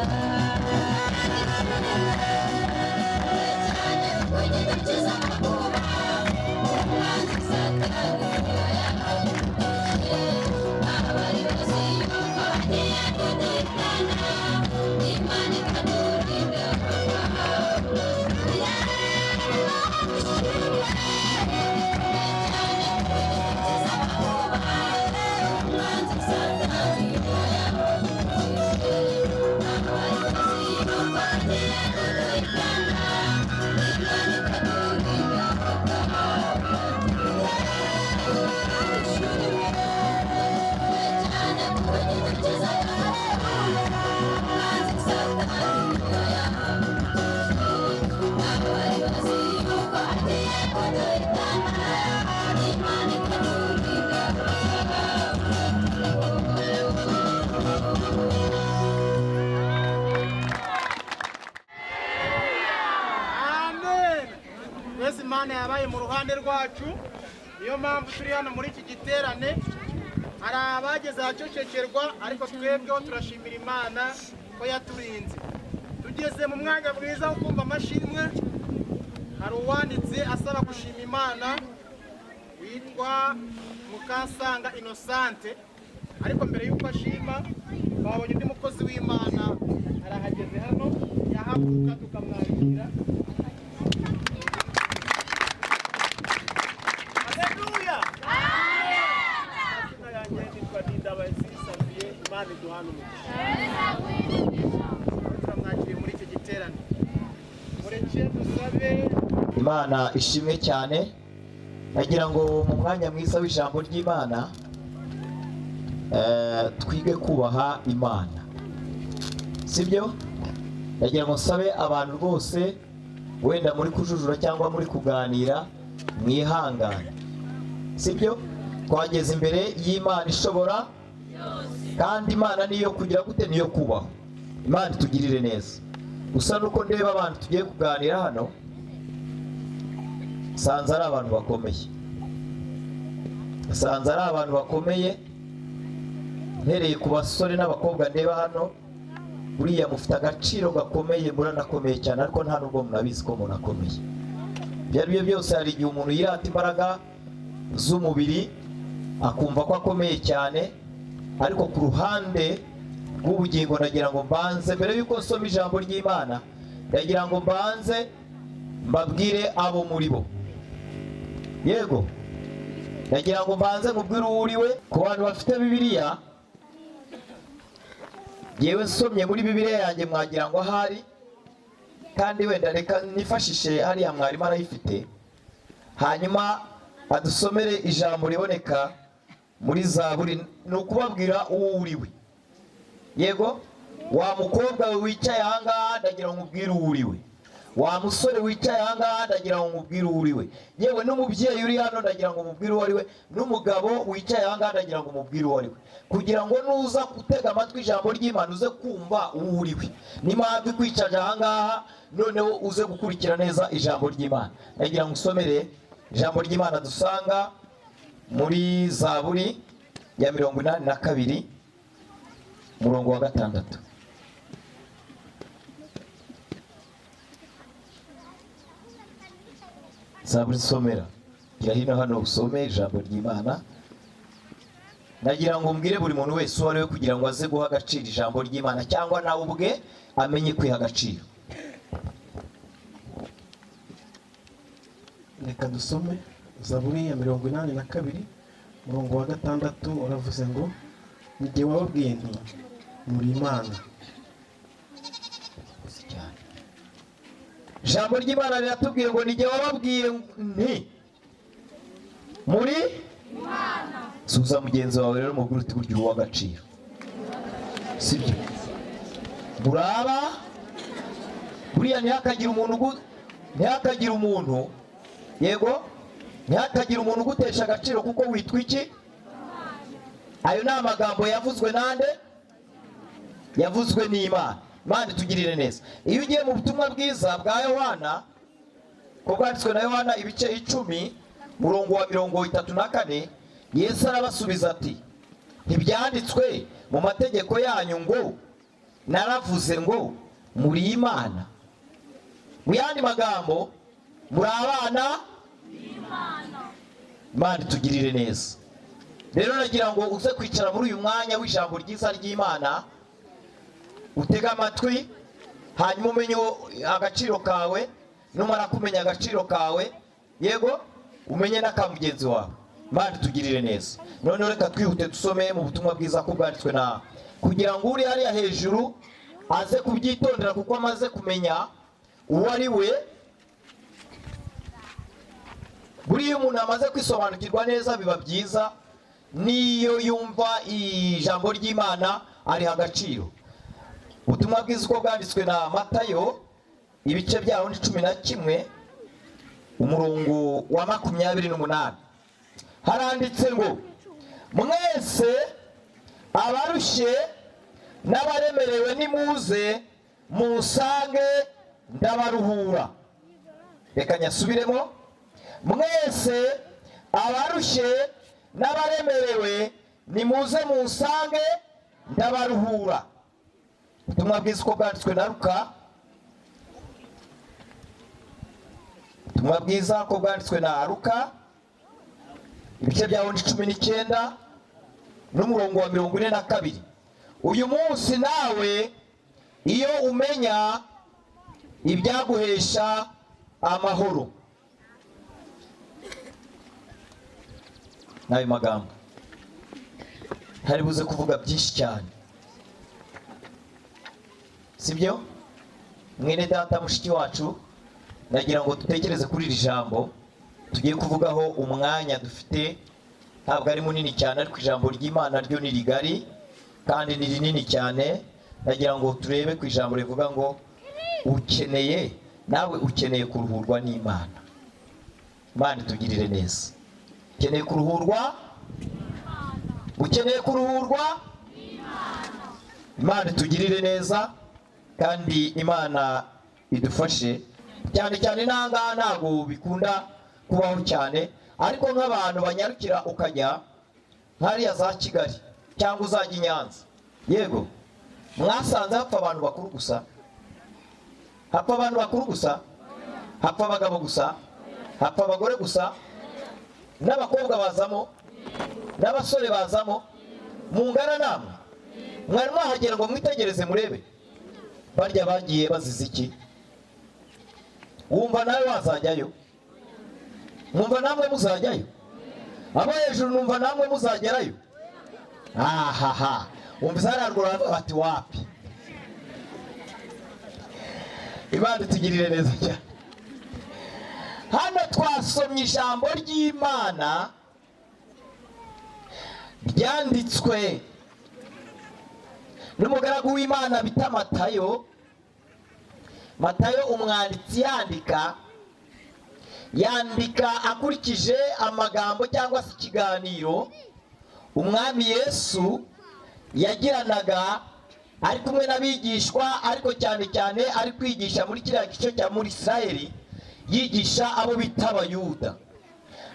Amen. Twese Imana yabaye mu ruhande rwacu, niyo mpamvu turi hano muri iki giterane. Hari abageze ahacecekerwa, ariko twebweho turashimira Imana ko yaturinze. Tugeze mu mwanya mwiza wo kumva amashimwe. Hari uwanditse asaba gushima Imana witwa Mukansanga Innocente, ariko mbere y'uko ashima twabonye undi mukozi w'Imana arahageze hano, yahaguruka tukamwakira. Haleluya! Amazina yanjye nitwa Ndindabahizi Xavier, Imana iduhane umugisha. Turamwakiriye muri iki giterane. Mureke dusabe. Imana ishimwe cyane. Nagira ngo mu mwanya mwiza w'ijambo ry'Imana twige kubaha Imana, sibyo? Nagira ngo nsabe abantu rwose, wenda muri kujujura cyangwa muri kuganira, mwihangane, sibyo? Twageze imbere y'Imana ishobora, kandi Imana niyo kugira gute, niyo kubaho. Imana itugirire neza. Gusa nuko ndeba abantu tugiye kuganira hano, nsanze ari abantu bakomeye, nsanze ari abantu bakomeye. Mpereye ku basore n'abakobwa ndeba hano, buriya mufite agaciro gakomeye, muranakomeye cyane, ariko nta nubwo munabizi ko munakomeye. Ibyo ari byo byose, hari igihe umuntu yirata imbaraga z'umubiri akumva ko akomeye cyane, ariko ku ruhande rw'ubugingo ndagira ngo mbanze, mbere y'uko nsoma ijambo ry'Imana, ndagira ngo mbanze mbabwire abo muri bo. Yego, ndagira ngo mbanze mubwire uwo uri we. Ku bantu bafite Bibiliya, yewe nsomye muri Bibiliya yanjye mwagira ngo ahari, kandi wenda reka nifashishe hariya mwarimu arayifite, hanyuma adusomere ijambo riboneka muri Zaburi. Ni ukubabwira uwo uri we. Yego, wa mukobwa we wicaye ahangaha, ndagira ngo nkubwire uwo uri we. Wa musore wicaye ahangaha, ndagira ngo nkubwire uwo uri we. Yewe n'umubyeyi uri hano, ndagira ngo mubwire uwo ari we. N'umugabo wicaye ahangaha, ndagira ngo mubwire uwo ari we, kugira ngo nuza gutega amatwi ijambo ry'Imana uze kumva uwo uri we. N'impamvu ikwicaje ahangaha, noneho uze gukurikira neza ijambo ry'Imana. Ndagira ngo usomere ijambo ry'Imana dusanga muri Zaburi ya 82. Umurongo wa 6. Zaburi somera. Gira hino hano usome ijambo ry'Imana. Nagira ngo mbwire buri muntu wese uwo ari we kugira ngo aze guha agaciro ijambo ry'Imana, cyangwa nawe ubwe amenye kwiha agaciro. Reka dusome Zaburi ya 82 umurongo wa 6, uravuze ngo ni jye wababwiye nti muri Imana. Ijambo ry'Imana riratubwiye ngo ni jye wababwiye nti muri Imana. Suza mugenzi wawe rero mubwire uti burya uwa agaciro, sibyo? Buraba buriya ntihakagira umuntu yego, ntihakagira umuntu ugutesha agaciro kuko witwa iki? Ayo ni amagambo yavuzwe nande? Yavuzwe n'Imana. Imana itugirire neza. Iyo ugiye mu butumwa bwiza bwa Yohana, ko bwanditswe na Yohana ibice 10 murongo wa 34, Yesu arabasubiza ati ntibyanditswe mu mategeko yanyu ngo naravuze ngo muri Imana? Mu yandi magambo, muri abana Imana. Imana itugirire neza. Rero nagira ngo uze kwicara muri uyu mwanya w'ijambo ryiza ry'Imana, utega amatwi, hanyuma umenye agaciro kawe. Numara kumenya agaciro kawe, yego, umenye n'aka mugenzi wawe. Imana itugirire neza. None reka twihute dusome mu butumwa bwiza ko bwanditswe na, kugira ngo uri hariya hejuru aze kubyitondera kuko amaze kumenya uwo ari we. Buriya umuntu amaze kwisobanukirwa neza biba byiza, niyo yumva ijambo ry'Imana ariha agaciro. Ubutumwa bwiza uko bwanditswe na Matayo ibice byaho ni 11 umurongo wa 28, haranditse ngo mwese abarushye n'abaremerewe nimuze musange ndabaruhura. Reka nyasubiremo. Mwese abarushye n'abaremerewe nimuze musange ndabaruhura. Ubutumwa bwiza uko bwanditswe na Luka. Ubutumwa bwiza uko bwanditswe na Luka ibice byaho ni 19 n'umurongo wa 42. Uyu munsi nawe iyo umenya ibyaguhesha amahoro. N'ayo magambo ntari buze kuvuga byinshi cyane, sibyo? Mwene data mushiki wacu, nagira ngo dutekereze kuri iri jambo tugiye kuvugaho. Umwanya dufite ntabwo ari munini cyane, ariko ijambo ry'Imana ryo ni rigari kandi ni rinini cyane. Nagira ngo turebe ku ijambo rivuga ngo ukeneye, nawe ukeneye kuruhurwa n'Imana. Imana itugirire neza. Ukeneye kuruhurwa? Ukeneye kuruhurwa? Imana itugirire neza kandi Imana idufashe. Cyane cyane n'ahangaha ntabwo bikunda kubaho cyane, ariko nk'abantu banyarukira ukajya nk'ariya za Kigali cyangwa uzajya i Nyanza, yego, mwasanze hapfa abantu bakuru gusa, hapfa abantu bakuru gusa, hapfa abagabo gusa, hapfa abagore gusa, n'abakobwa bazamo, n'abasore bazamo. Mungana namwe mwari mwahagera ngo mwitegereze murebe barya bagiye bazize iki? Wumva nawe wazajyayo? Mwumva namwe muzajyayo? Abo hejuru numva namwe muzagerayo? Ahaha, wumva zararwara bati wapi. Imana itugirire neza cyane. Hano twasomye ijambo ry'Imana ryanditswe n'umugaragu w'Imana bita Matayo. Matayo umwanditsi yandika akurikije amagambo cyangwa se ikiganiro Umwami Yesu yagiranaga ari kumwe n'abigishwa, ariko cyane cyane ari kwigisha muri kiriya gice cya muri Isirayeli, yigisha abo bita Abayuda.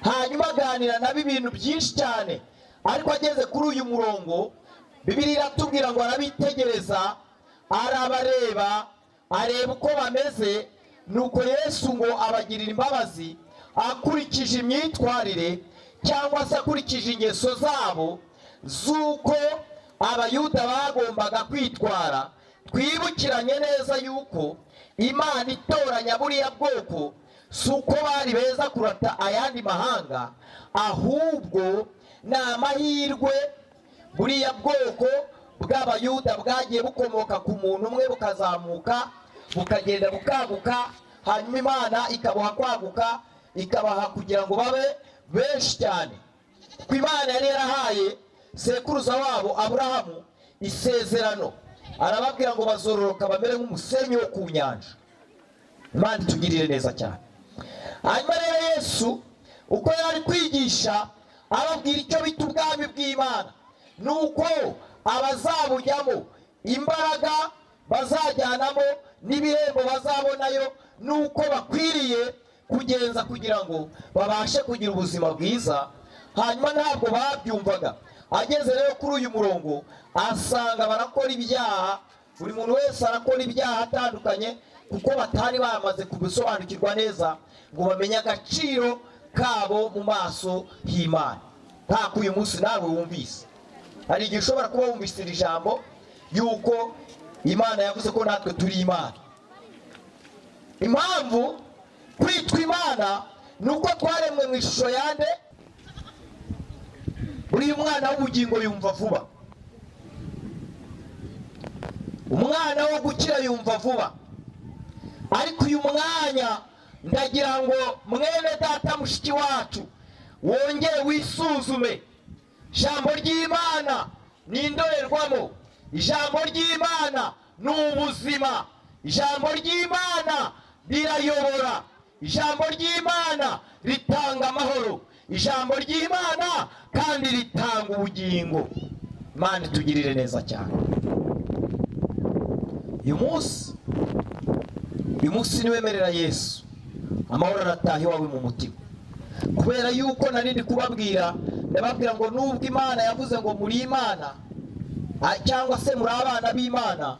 Hanyuma aganira nabo ibintu byinshi cyane, ariko ageze kuri uyu murongo Bibiliya iratubwira ngo arabitegereza, arabareba, areba uko bameze. Nuko Yesu ngo abagirira imbabazi akurikije imyitwarire cyangwa se akurikije ingeso zabo z'uko Abayuda bagombaga kwitwara. Twibukiranye neza yuko Imana itoranya buriya bwoko si uko bari beza kurata ayandi mahanga, ahubwo ni amahirwe. Buriya bwoko bw'Abayuda bwagiye bukomoka ku muntu umwe, bukazamuka, bukagenda bukaguka, hanyuma Imana ikabuha kwaguka, ikabaha kugira ngo babe benshi cyane. Kuko Imana yari yarahaye sekuruza wabo Aburahamu isezerano, arababwira ngo bazororoka bamere nk'umusenyi wo ku nyanja. Imana itugirire neza cyane. Hanyuma rero Yesu uko yari kwigisha ababwira icyo bita ubwami bw'Imana, nuko abazabujyamo imbaraga bazajyanamo n'ibihembo bazabonayo, nuko bakwiriye kugenza kugira ngo babashe kugira ubuzima bwiza. Hanyuma ntabwo babyumvaga. Ageze rero kuri uyu murongo asanga barakora ibyaha, buri muntu wese arakora ibyaha atandukanye, kuko batari bamaze kubisobanukirwa neza ngo bamenye agaciro kabo mu maso y'Imana. Ntabwo uyu munsi nawe wumvise, hari igihe ushobora kuba wumvise iri jambo yuko Imana yavuze ko natwe turi Imana. Impamvu kwitwa Imana ni uko twaremwe mu ishusho yande. Buriya umwana w'ubugingo yumva vuba, umwana wo gukira yumva vuba. Ariko uyu mwanya ndagira ngo mwene data mushiki wacu wongere wisuzume. Ijambo ry'Imana ni indorerwamo, ijambo ry'Imana ni ubuzima, ijambo ry'Imana rirayobora, ijambo ry'Imana ritanga amahoro, ijambo ry'Imana kandi ritanga ubugingo. Imana itugirire neza cyane. Uyu munsi niwemerera Yesu, amahoro arataha iwawe mu mutima. Kubera yuko nari ndi kubabwira, ndababwira ngo nubwo Imana yavuze ngo muri Imana cyangwa se muri abana b'Imana,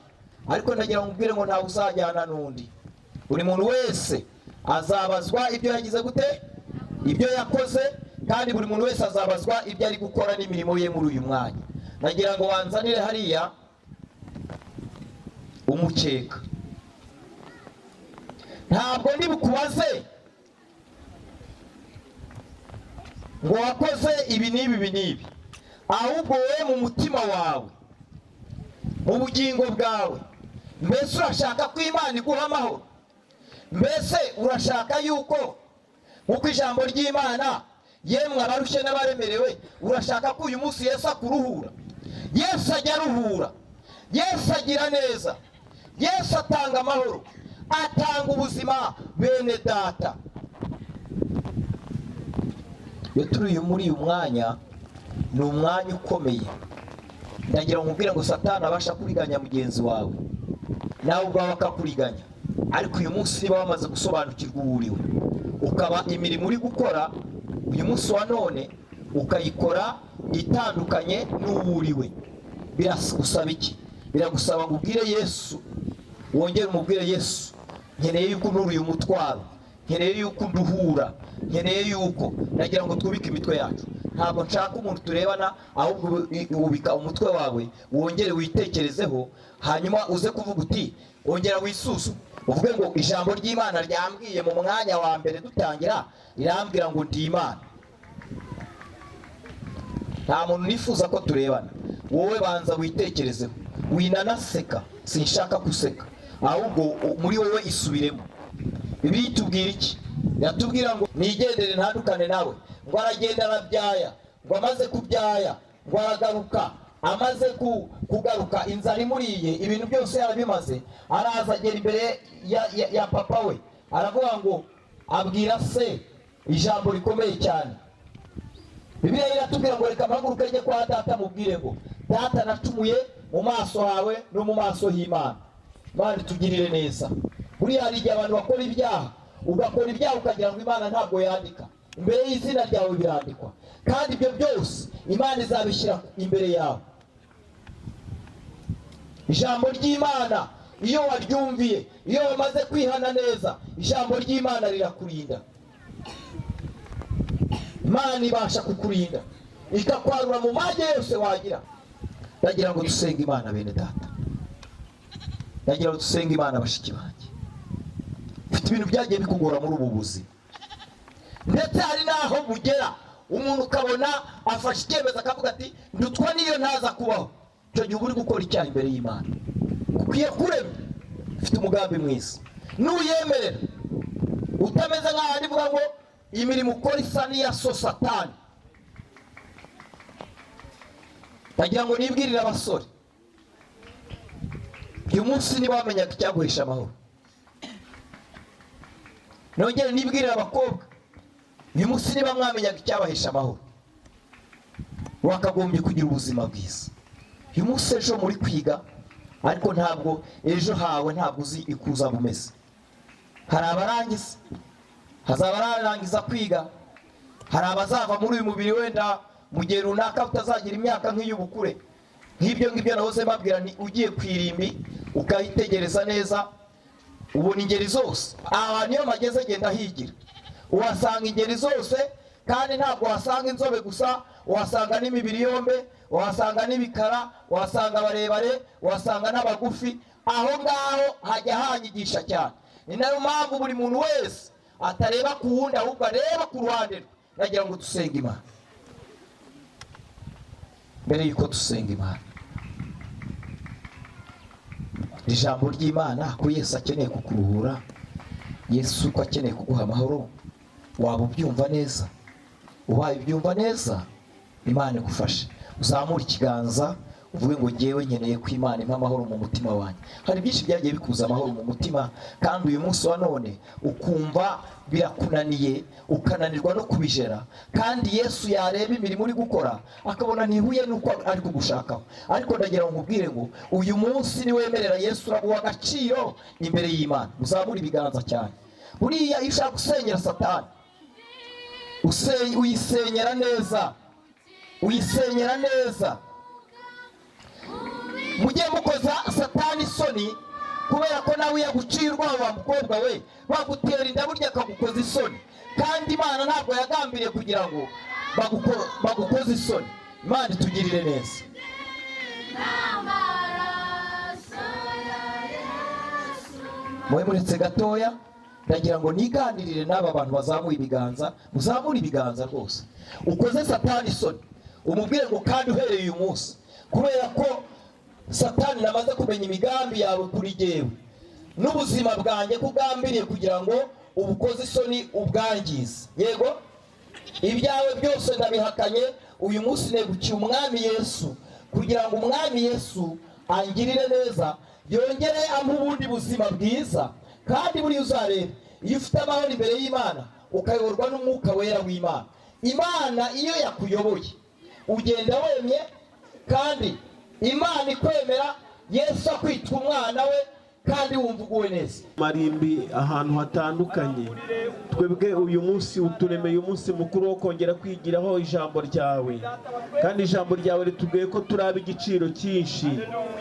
ariko ndagira ngo mbwire ngo ntawe uzajyana n'undi. Buri muntu wese azabazwa ibyo yagize gute, ibyo yakoze, kandi buri muntu wese azabazwa ibyo ari gukora n'imirimo ye muri uyu mwanya. Nagira ngo wanzanire hariya umukeka. Ntabwo ndibukubaze ngo wakoze ibi n'ibi ibi n'ibi, ahubwo wowe mu mutima wawe, mu bugingo bwawe, mbese urashaka ko Imana iguha amahoro? Mbese urashaka yuko nkuko ijambo ry'Imana, yemwe abarushye n'abaremerewe, urashaka ko uyu munsi Yesu akuruhura? Yesu ajya aruhura, Yesu agira neza, Yesu atanga amahoro, atanga ubuzima. Bene data, iyo turi muri uyu mwanya, ni umwanya ukomeye. Ndagira ngo nkubwire ngo Satani abasha kuriganya mugenzi wawe, nawe ubwawe akakuriganya. Ariko uyu munsi niba wamaze gusobanukirwa uwo uriwe, ukaba imirimo uri gukora uyu munsi wa none ukayikora itandukanye n'uwo uriwe, biragusaba iki? Biragusaba ngo ubwire Yesu, wongere umubwire Yesu, nkeneye yuko unura uyu mutwaro, nkeneye yuko unduhura, nkeneye yuko. Ndagira ngo twubike imitwe yacu. Ntabwo nshaka umuntu turebana, ahubwo ubika umutwe wawe wongere witekerezeho, hanyuma uze kuvuga uti, wongera wisuzume, uvuge ngo ijambo ry'Imana ryambwiye mu mwanya wa mbere dutangira, rirambwira ngo ndi Imana. Nta muntu nifuza ko turebana. Wowe banza witekerezeho, winanaseka, sinshaka guseka, ahubwo muri wowe isubiremo. Bibiliya itubwira iki? Iratubwira ngo nigendere ntandukane nawe. Ngo aragenda arabyaya, ngo amaze kubyaya ngo aragaruka, amaze kugaruka inzara imuriye, ibintu byose yarabimaze, araza agera imbere ya papa we, aravuga ngo abwira se ijambo rikomeye cyane. Bibiliya iratubwira ngo reka mpaguruke njye kwa data mubwire ngo data nacumuye mu maso hawe no mu maso y'Imana. Imana itugirire neza. Buriya hari igihe abantu bakora ibyaha, ugakora ibyaha ukagira ngo Imana ntabwo yandika. Imbere y'izina ryawe birandikwa, kandi ibyo byose Imana izabishyira imbere yawe. Ijambo ry'Imana iyo waryumviye, iyo wamaze kwihana neza, ijambo ry'Imana rirakurinda. Imana ibasha kukurinda ikakwarura mu mage yose wagira. Ndagira ngo dusenge Imana bene data, ndagira ngo dusenge Imana bashiki banjye. Ufite ibintu byagiye bikugora muri ubu buzima, ndetse hari n'aho bugera umuntu ukabona afashe icyemezo akavuga ati ndutwa n'iyo ntaza kubaho. Icyo gihe uba uri gukora icyaha imbere y'Imana, ukwiye kurema ufite umugambi mwiza, nuyemerera utameze nk'aho ivuga ngo imirimo ukora isa n'iya so Satani. Ndagira ngo nibwirire abasore uyu munsi niba wamenyaga icyaguhesha amahoro. Nongere nibwirire abakobwa uyu munsi niba mwamenyaga icyabahesha amahoro, wakagombye kugira ubuzima bwiza. Uyu munsi ejo muri kwiga, ariko ntabwo ejo hawe ntabwo uzi ikuza bumeze. Hari abarangiza, hazaba abarangiza kwiga, hari abazava muri uyu mubiri wenda mu gihe runaka utazagira imyaka nk'iy'ubukure. Nk'ibyo ngibyo nahoze mbabwira, ni ugiye ku irimbi ukahitegereza neza ubona ingeri zose. Abantu iyo bageze genda higira, uhasanga ingeri zose, kandi ntabwo wasanga inzobe gusa, uhasanga n'imibiri yombi, uhasanga n'ibikara, uhasanga abarebare, uhasanga n'abagufi. Aho ngaho hajya hanyigisha cyane. Ni nayo mpamvu buri muntu wese atareba ku wundi, ahubwo areba ku ruhande rwe. Ndagira ngo dusenge Imana. Mbere yuko dusenga Imana, ijambo ry'Imana ko Yesu akeneye kukuruhura, Yesu ko akeneye kuguha amahoro, waba ubyumva neza? Ubaye ubyumva neza, Imana igufashe. Uzamure ikiganza uvuge ngo ngewe nkeneye ko Imana impa amahoro mu mutima wanjye. Hari byinshi byagiye bikuza amahoro mu mutima, kandi uyu munsi wa none ukumva birakunaniye, ukananirwa no kubijera, kandi Yesu yareba imirimo uri gukora akabona ntihuye n'uko ari kugushakaho. Ariko ndagira ngo nkubwire ngo uyu munsi niwemerera Yesu uraguha agaciro imbere y'Imana. Uzamure ibiganza cyane. Buriya iyo ushaka gusenyera Satani, uyisenyera neza, uyisenyera neza. Mujye mukoza Satani isoni, kubera ko nawe yaguciye urwaho wa mukobwa we, bagutera inda burya akagukoza isoni. Kandi Imana ntabwo yagambiriye kugira ngo bagukoze isoni. Imana itugirire neza. Mwe muretse gatoya, ndagira ngo niganirire n'aba bantu bazamuye ibiganza. Muzamure ibiganza rwose, ukoze Satani isoni, umubwire ngo kandi uhereye uyu munsi, kubera ko Satani namaze kumenya imigambi yawe kuri jyewe n'ubuzima bwanjye, kugambiriye kugira ngo ubukoze isoni ubwangize. Yego, ibyawe byose ndabihakanye. Uyu munsi negukiye Umwami Yesu kugira ngo Umwami Yesu angirire neza, yongere ampe ubundi buzima bwiza. Kandi buriya uzareba iyo ufite amahoro imbere y'Imana, ukayoborwa n'Umwuka Wera w'Imana, Imana iyo yakuyoboye ugenda wemye, kandi Imana ikwemera, Yesu akwitwa umwana we, kandi wumva uguwe neza. Marimbi ahantu hatandukanye, twebwe uyu munsi uturemeye umunsi mukuru wo kongera kwigiraho ijambo ryawe, kandi ijambo ryawe ritubwiye ko turaba igiciro cyinshi.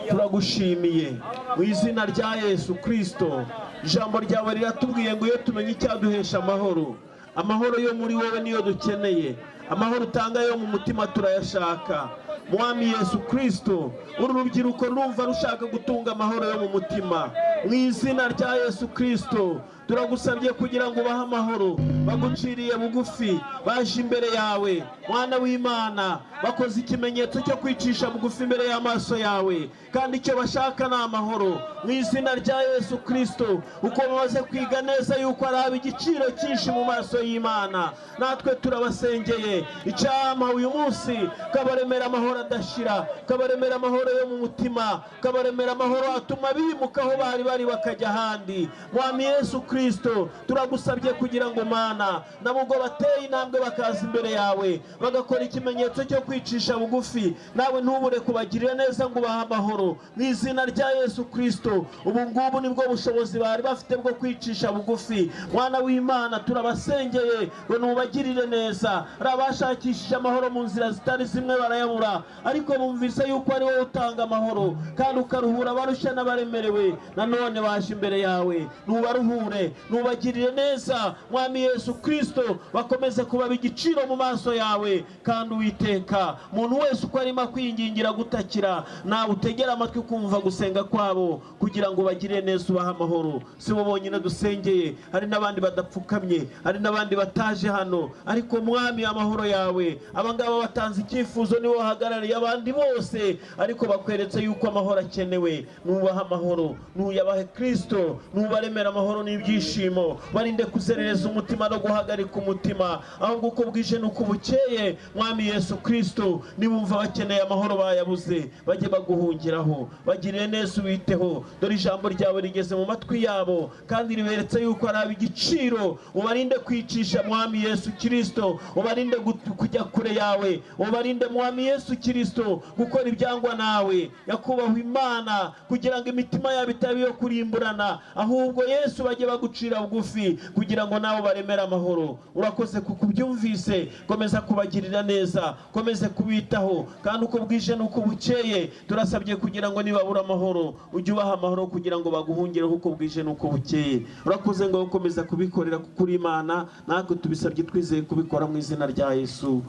Turagushimiye mu izina rya Yesu Kristo. Ijambo ryawe riratubwiye ngo iyo tumenye icyaduhesha amahoro, amahoro yo muri wowe niyo dukeneye, amahoro utanga yo mu mutima turayashaka. Mwami Yesu Kristo, uru rubyiruko rurumva rushaka gutunga amahoro yo mu mutima. Mu izina rya Yesu Kristo turagusabye kugira ngo ubahe amahoro. Baguciriye bugufi, baje imbere yawe mwana w'Imana, bakoze ikimenyetso cyo kwicisha bugufi imbere y'amaso yawe, kandi icyo bashaka ni amahoro. Mu izina rya Yesu Kristo, uko bamaze kwiga neza yuko ari ab'igiciro cyinshi mu maso y'Imana, natwe turabasengeye. Icyampa uyu munsi kabaremera amahoro adashira, kabaremera amahoro yo mu mutima, kabaremera amahoro atuma bimuka aho bari bari bakajya ahandi. Mwami Yesu Kristo, turagusabye kugira ngo Mana, nabo ubwo bateye intambwe bakaza imbere yawe, bagakora ikimenyetso cyo kwicisha bugufi, nawe ntubure kubagirira neza ngo ubahe amahoro. Mu izina rya Yesu Kristo, ubu ngubu nibwo bushobozi bari bafite bwo kwicisha bugufi. Mwana w'Imana, turabasengeye ngo nubagirire neza. Rabashakishije amahoro mu nzira zitari zimwe barayabura, gutanga, ariko bumvise yuko ari wowe utanga amahoro kandi ukaruhura abarushya n'abaremerewe. Nanone baje imbere yawe, nubaruhure, nubagirire neza Mwami Yesu Kristo, bakomeze kuba igiciro mu maso yawe. Kandi Uwiteka, umuntu wese uko arimo kwingingira gutakira, nawe utegera amatwi kumva gusenga kwabo kugira ngo bagire neza, ubahe amahoro. Si bo bonyine dusengeye, hari n'abandi badapfukamye, hari n'abandi bataje hano, ariko Mwami amahoro yawe, abangaba batanze icyifuzo nibo bahagarariye abandi bose, ariko bakweretse yuko amahoro akenewe. Nubaha amahoro, nuyabahe Kristo, nubaremera amahoro n'ibyishimo, barinde kuzerereza umutima no guhagarika umutima, ahubwo uko bwije n'uko bukeye Mwami Yesu Kristo, nibumva bakeneye amahoro bayabuze, bajye baguhungiraho, bagirire neza, ubiteho. Dore ijambo ryawe rigeze mu matwi yabo kandi riberetse yuko ari ab'igiciro. Ubarinde kwicisha Mwami Yesu Kristo, ubarinde kujya kure yawe, ubarinde Mwami Yesu Kristo gukora ibyangwa nawe, nyakubahwa Imana, kugira ngo imitima yabo itaba iyo kurimburana, ahubwo Yesu bajye bagucira bugufi kugira ngo nawe baremere amahoro. Urakoze kuko ubyumvise, komeza kubagirira neza, komeze kubitaho, kandi uko bwije n'uko bukeye turasabye kugira ngo nibabura amahoro ujye ubaha amahoro kugira ngo baguhungireho uko bwije n'uko bukeye. Urakoze ngo ukomeza kubikorera kuko uri Imana, natwe tubisabye twizeye kubikora mu izina rya Yesu,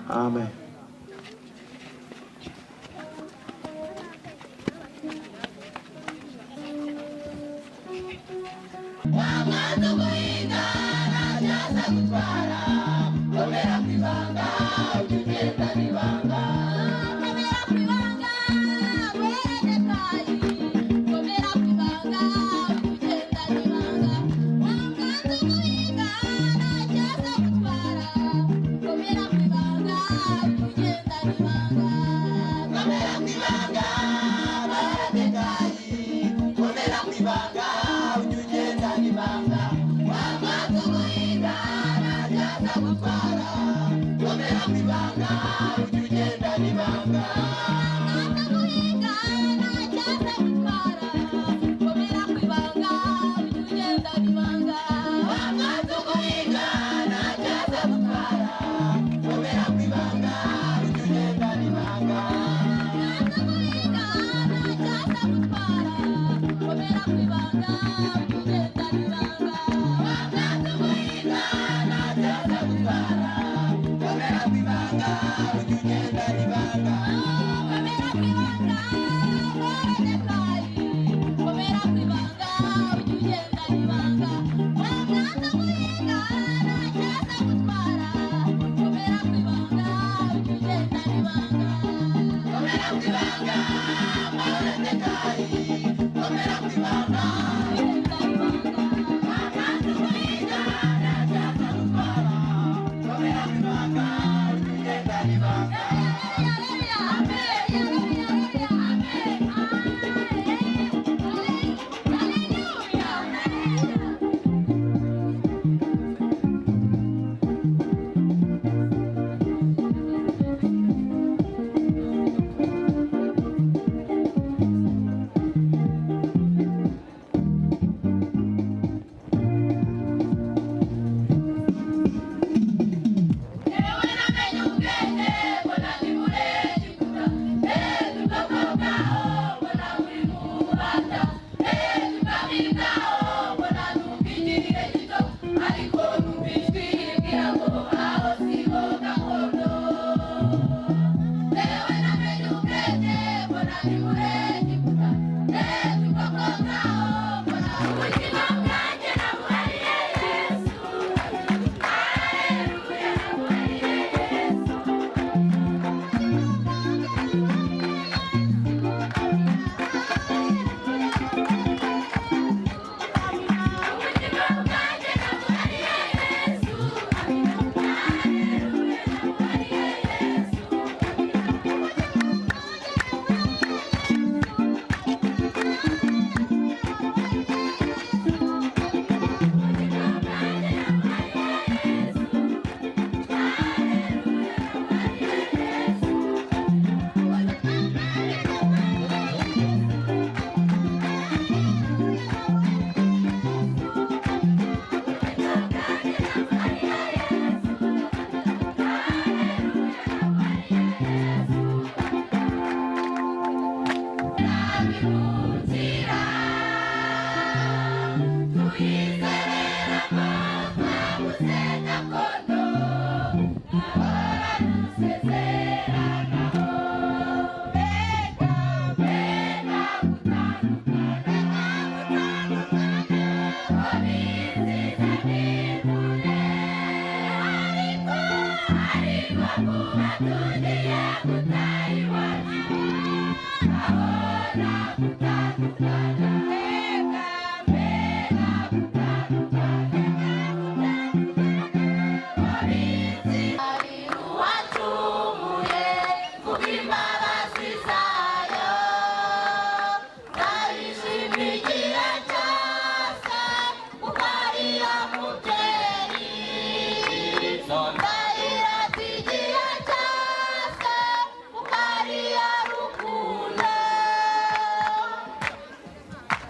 amen. Komera kwibanga.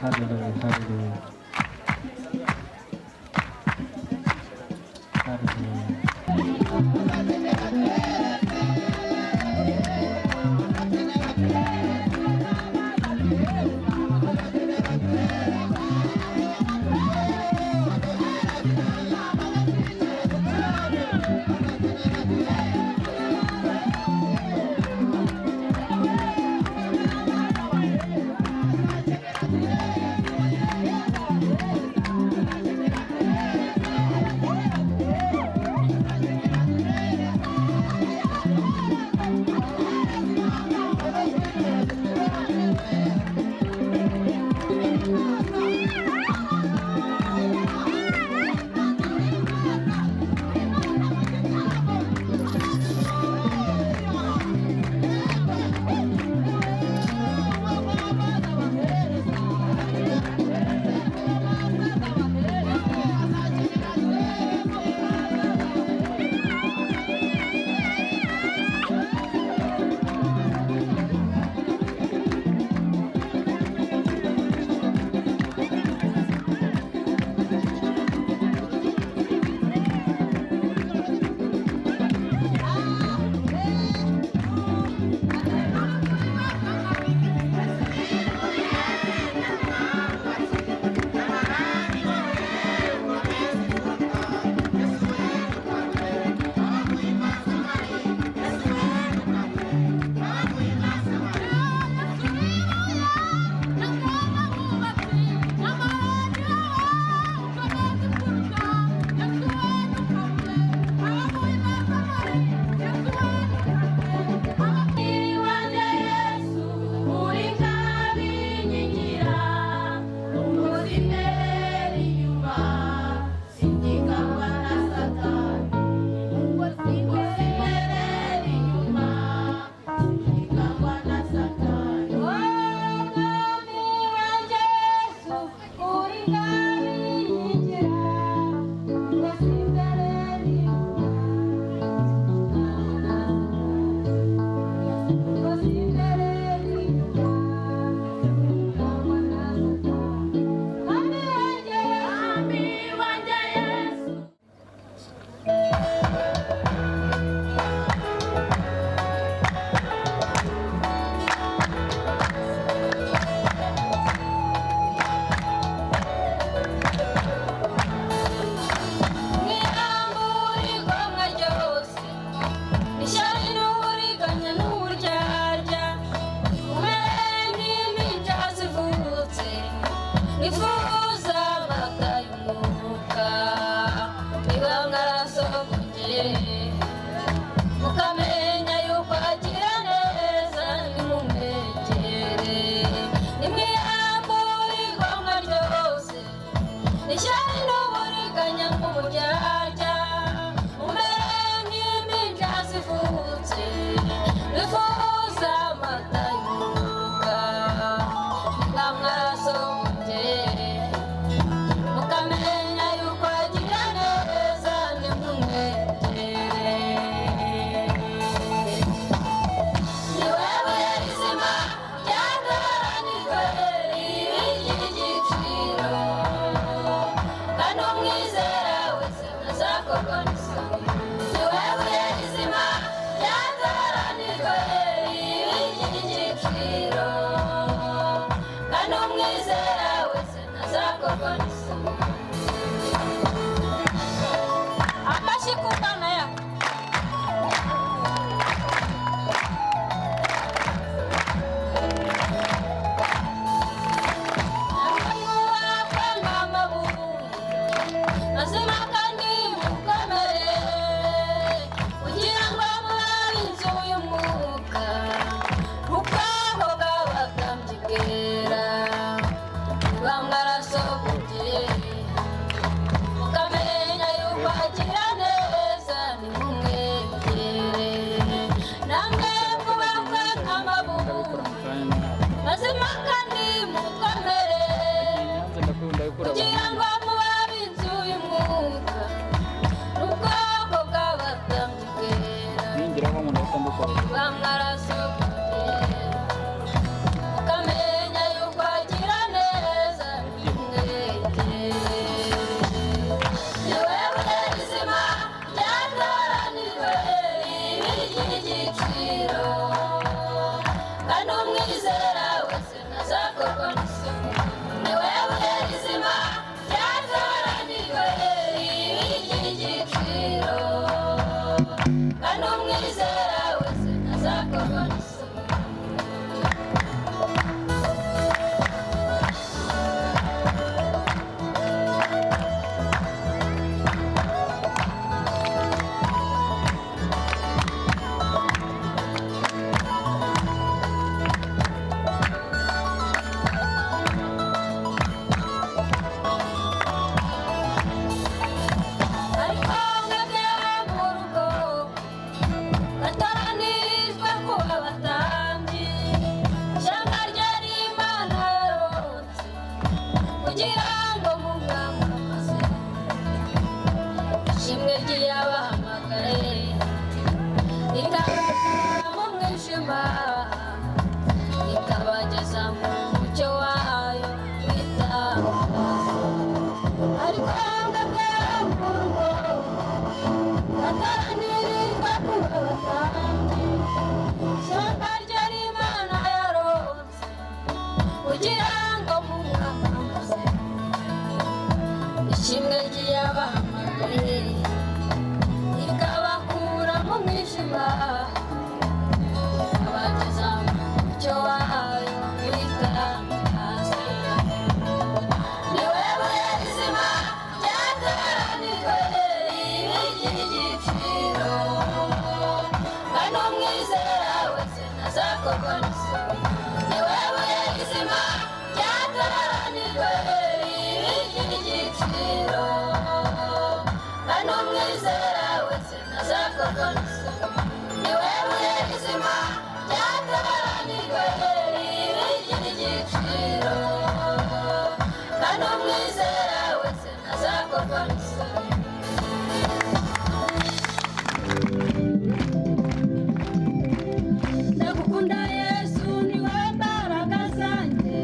Hallelujah, hallelujah. Hallelujah. Mukamenya yuko agira neza nimumwegere nimwiyambure igomwa ryose ishyari n'uburiganya nk'uburyarya mumere nk'impinja zivutse bifuza amata y'umwuka n'amaraso mukamenya yuko agira neza nimumwegere. Ni wewe rizima ryatoranijwe ry'igiciro kandi umwizera wese ntazakorwa n'isoni. Ni wewe rizima ryatoranijwe ry'igiciro kandi umwizera wese ntazakorwa n'isoni. Amashyi ku Mana yacu. Mazima kandi mukomere kugira ngo mube inzu y'umwuka ubwabo bw'abatambyi bwera. Kugira ngo mumwamamaze ishimwe ry'iyabahamagaye ikabakura mu mwijima ikabageza mu mucyo wayo w'itangaza. Ariko mwebwe bataranirirwa kuba abatambyi, ishyamba ryari Imana yaronse kugira ngo mumwamamaze ishimwe ry'iyabahamagaye ikabakura mu mwijima ikabageza mu mucyo wayo w'itangaza. Ni wewe rizima ryatoranijwe ribigira igiciro, kandi umwizera wese ntazakorwa n'isoni. Ni wewe rizima ryatoranijwe ribigira igiciro, kandi umwizera wese ntazakorwa n'isoni. Ni wewe rizima ryatoranijwe ribigira igiciro, kandi umwizera wese ntazakorwa n'isoni. Ndagukunda Yesu, ni wowe mbaraga zanjye,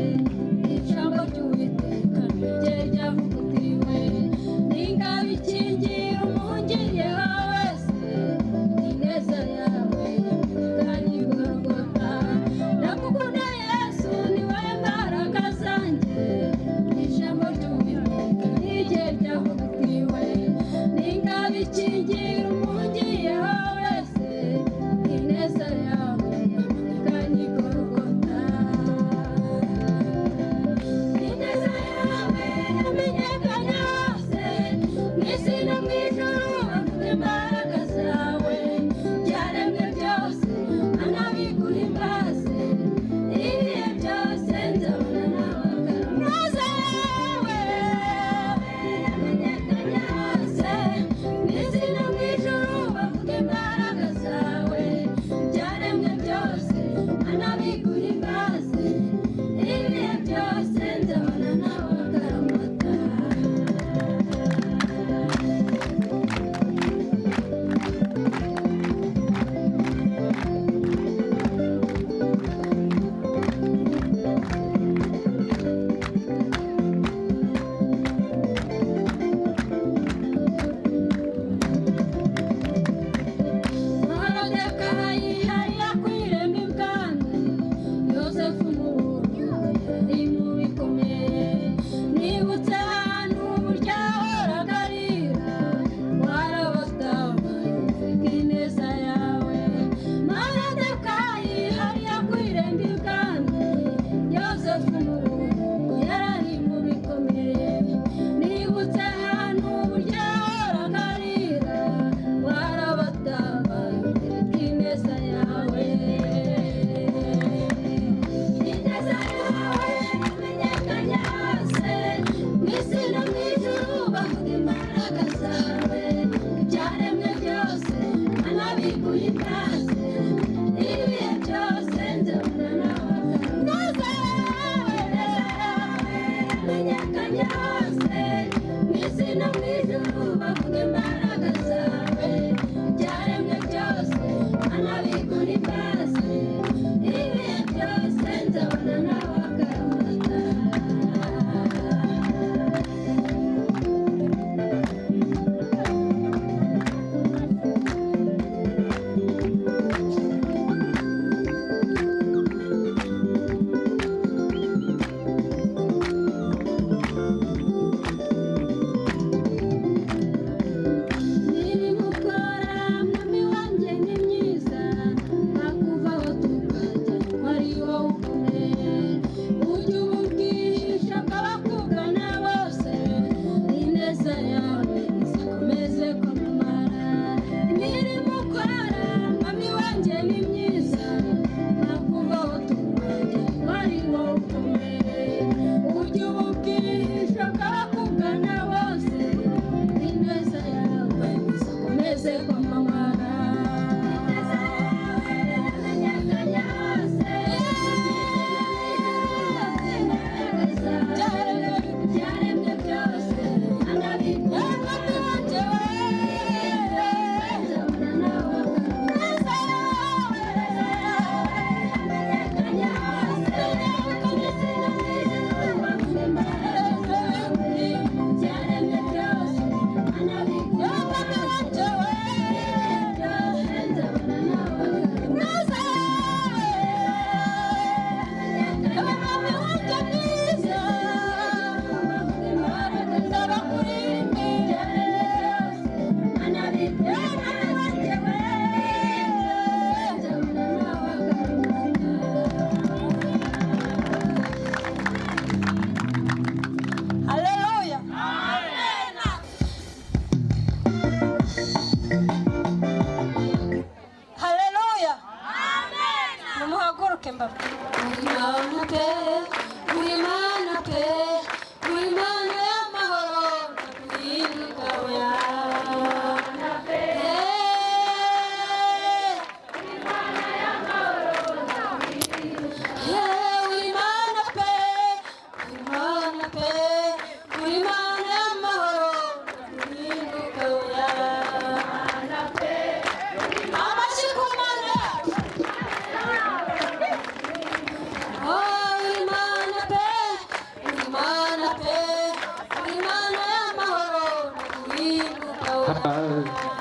ijambo ry'Uwiteka niryo ryavugutiwe, n'ingabo ikingira umwungeriyeho wese, ineza yawe yamenyekanye i Golgotha. Ndagukunda Yesu, ni wowe mbaraga zanjye, ijambo ry'Uwiteka niryo ryavugutiwe, n'ingabo ikingira umwungeriyeho wese, ineza yawe yamenyekanye i Golgotha. Ineza yawe yamenyekanye hose, mu isi no mu ijuru bavuga imbaraga zawe, byaremwe byose anabiguhimbaze, ibihe byose nzabona nawe ineza yawe yamenyekanye hose, mu isi no mu ijuru bavuga imbaraga zawe, byaremwe byose anabiguhimbaze, ibihe byose nzabona nawe akaramata. Moridekayi hariya ku irembo ibwami, Yosefu n'ubu yari mu bikomeye, nibutse ahantu uburyo yahoraga arira, warabatabaye ufite ineza yawe. Moridekayi hariya ku irembo ibwami, Yosefu n'ubu yari mu bikomeye, nibutse ahantu uburyo yahoraga arira, warabatabaye ufite ineza yawe. Ineza yawe yamenyekanye hose, mu isi no mu ijuru bavuga imbaraga zawe, ibyaremwe byose anabiguhimbaze, ibihe byose nzabona nawe ineza yawe yamenyekanye hose, mu isi no mu ijuru bavuga imbaraga zawe, ibyaremwe byose anabiguhimbaze, ibihe byose nzabona nawe akaramata. Hallelujah.